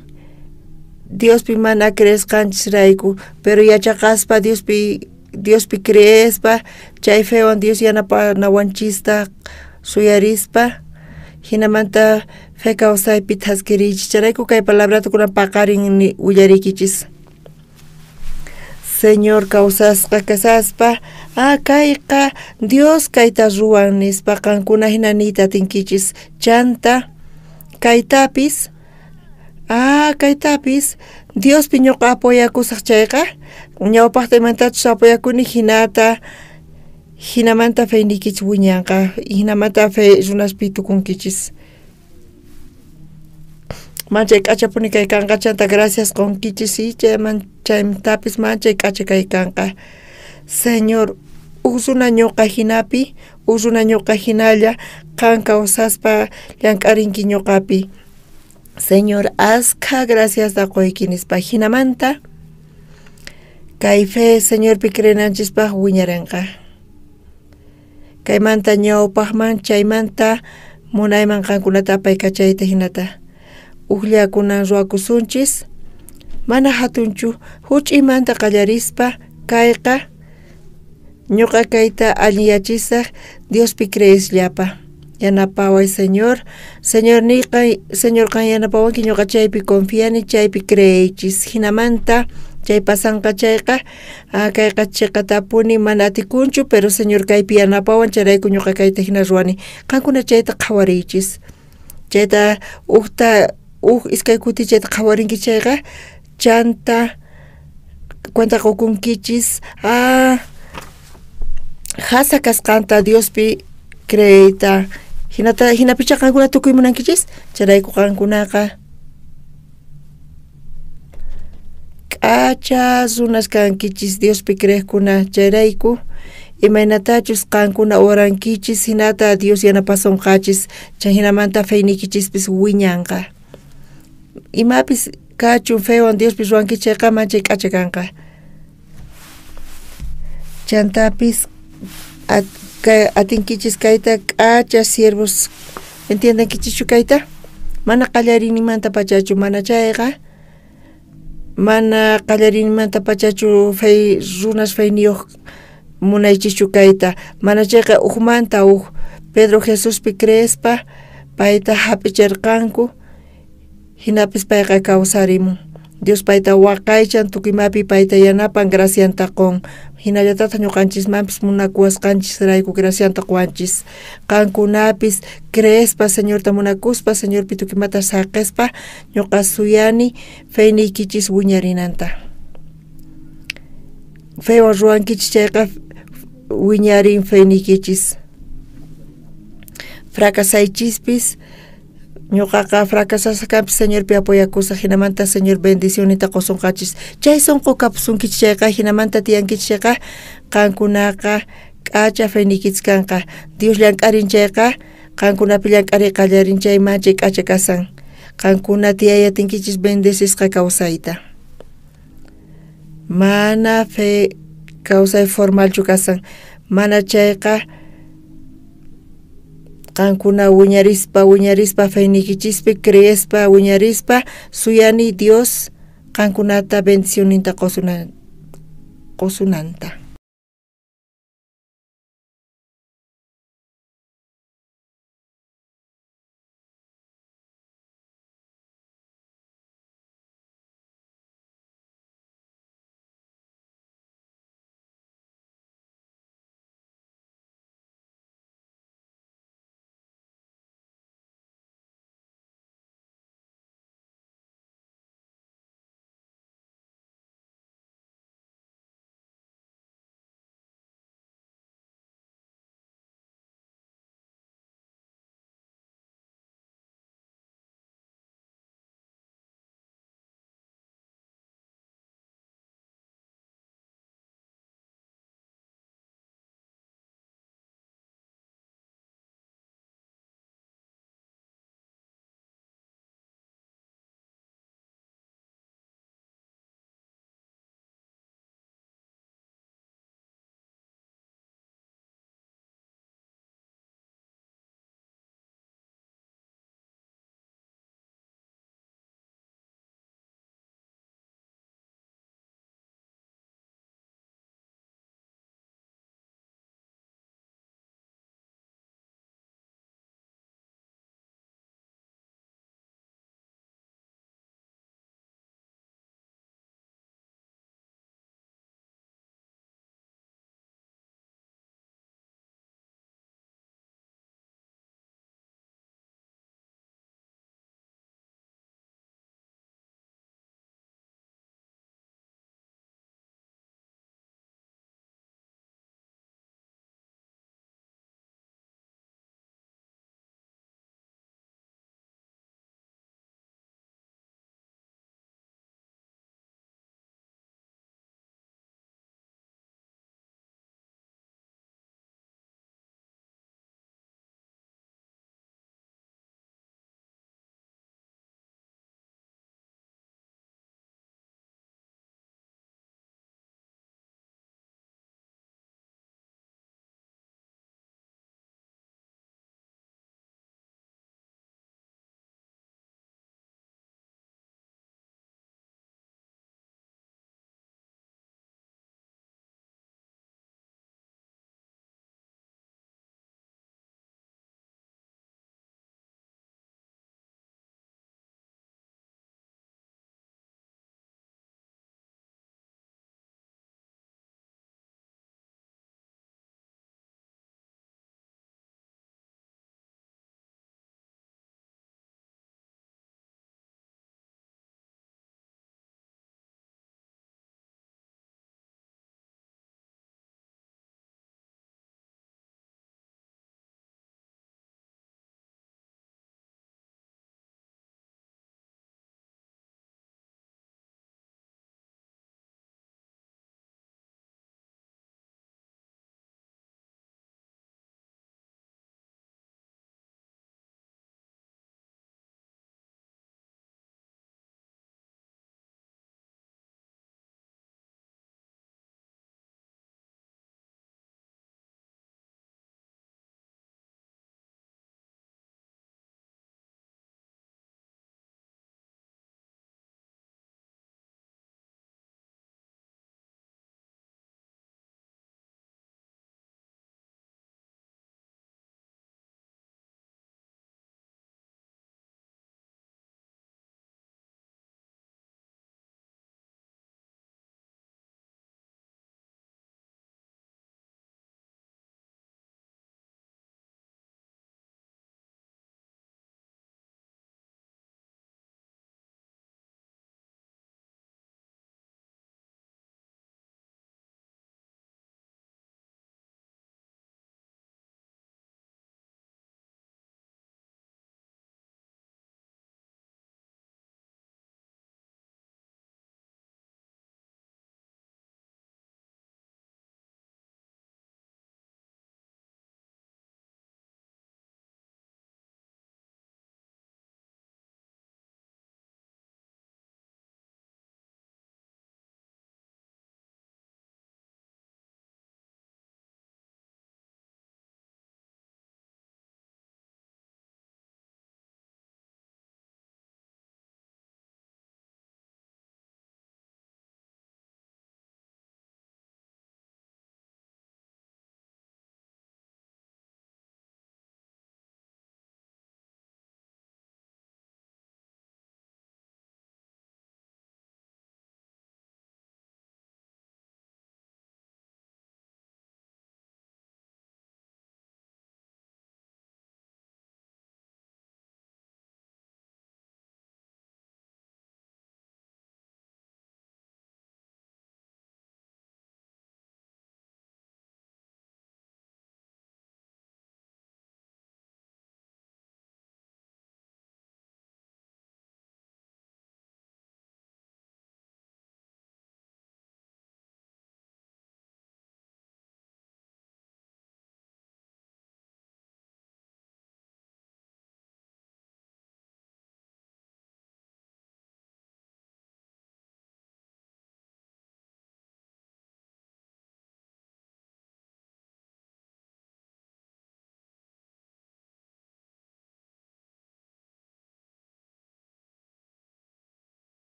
Diospi mana creesqanchisrayku, pero yachaqaspa Diospi creespa, chay fewan Dios yanapanawanchista suyarispa, hinamanta fe kawsaypi thaskiriychis. Chayrayku kay palabrata kunan paqarin willariykichis. Señor kawsasqa kasaspa, kayqa Dios kayta ruwan nispa qankuna hina niyta atinkichis. Chanta kaytapis, kaytapis Diospi ñuqa apoyakusaq chayqa ñawpaqta imantachus apoyakuni hinata, hinamanta feyniykichis wiñanqa, hinamanta fe runaspi tukunkichis. Manchay k'achapuni kay kanqa, chanta gracias qunkichis y chaytapis manchay k'acha kay kanqa. Señor, uj runa ñuqa hinapi, uj runa ñuqa hinalla qan kawsaspa llank'arinki ñuqapi. Señor, askha graciasta quyki nispa hinamanta kay fe Señorpi creenanchispaq wiñarinqa. Kaymanta ñawpaqman chaymanta munayman qankunata apaykachayta hinata. Ujllakunan ruwakusunchis, mana hatunchu huch'imanta qallarispa kayqa ñuqa kayta allinyachisaq Diospi creesllapa. Yanapaway Señor, Señor niyqa, Señor qan yanapawanki ñuqa chaypi confiani, chaypi creeychis. Hinamanta Chay pasanqa chayqa, kayqa chiqatapuni mana atikunchu, pero Señor kaypi yanapawan, chayrayku ñuqa kayta hina ruwani. Qankuna chayta qhawariychis. Chayta ujta uj iskay kuti chayta qhawarinki chayqa, chanta cuenta qukunkichis jasa kasqanta Diospi creeyta. Hinata hinapicha qankuna tukuy munankichis, chayrayku qankunaqa k'acha runas kankichis Diospi creejkuna, chayrayku imaynatachus qankuna orankichis hinata Dios yanapasonqachis, chay hinamanta feyniykichispis wiñanqa. Imapis kachun fewan Diospi ruwankichis chayqa manchay k'acha kanqa. Chantapis atinkichis kayta k'acha siervos, entiendenkichischu kayta? Mana qallariyninmanta pachachu, mana chayqa mana qallariyninmanta pachachu fey runas feyniyuq munaychischu kayta, mana chayqa ujmanta uj Pedro Jesuspi creespa payta hap'icherqanku, hinapis payqa kawsarimun. Dios payta waqaychan, tukuy imapi payta yanapan, gracianta qun. Hinallatataq ñuqanchismanpis munakuwasqanchisrayku gracianta quwanchis. Qankunapis creespa Señorta munakuspa, Señorpi tukuy imata saqispa, ñuqa suyani feyniykichis wiñarinanta. Fewan ruwankichis chayqa wiñarin feyniykichis. Fracasaychispis, ñuqaqa fracasasqa kanpis Señorpi apoyakusaq, hinamanta Señor bendicionninta qusunqachis. Chay sunqu kapusunkichis chayqa, hinamanta tiyankichis chayqa, qankunaqa k'acha feyniykichis kanqa. Dios llank'arin chayqa, qankunapi llank'ariy qallarin chay manchay k'acha kasan. Qankuna tiyayatinkichis bendecisqa kawsayta. Mana fe kawsay formalchu kasan, mana chayqa qankuna wiñarispa wiñarispa feyniykichispi creespa wiñarispa suyani Dios qankunata bendicionninta qusunanta.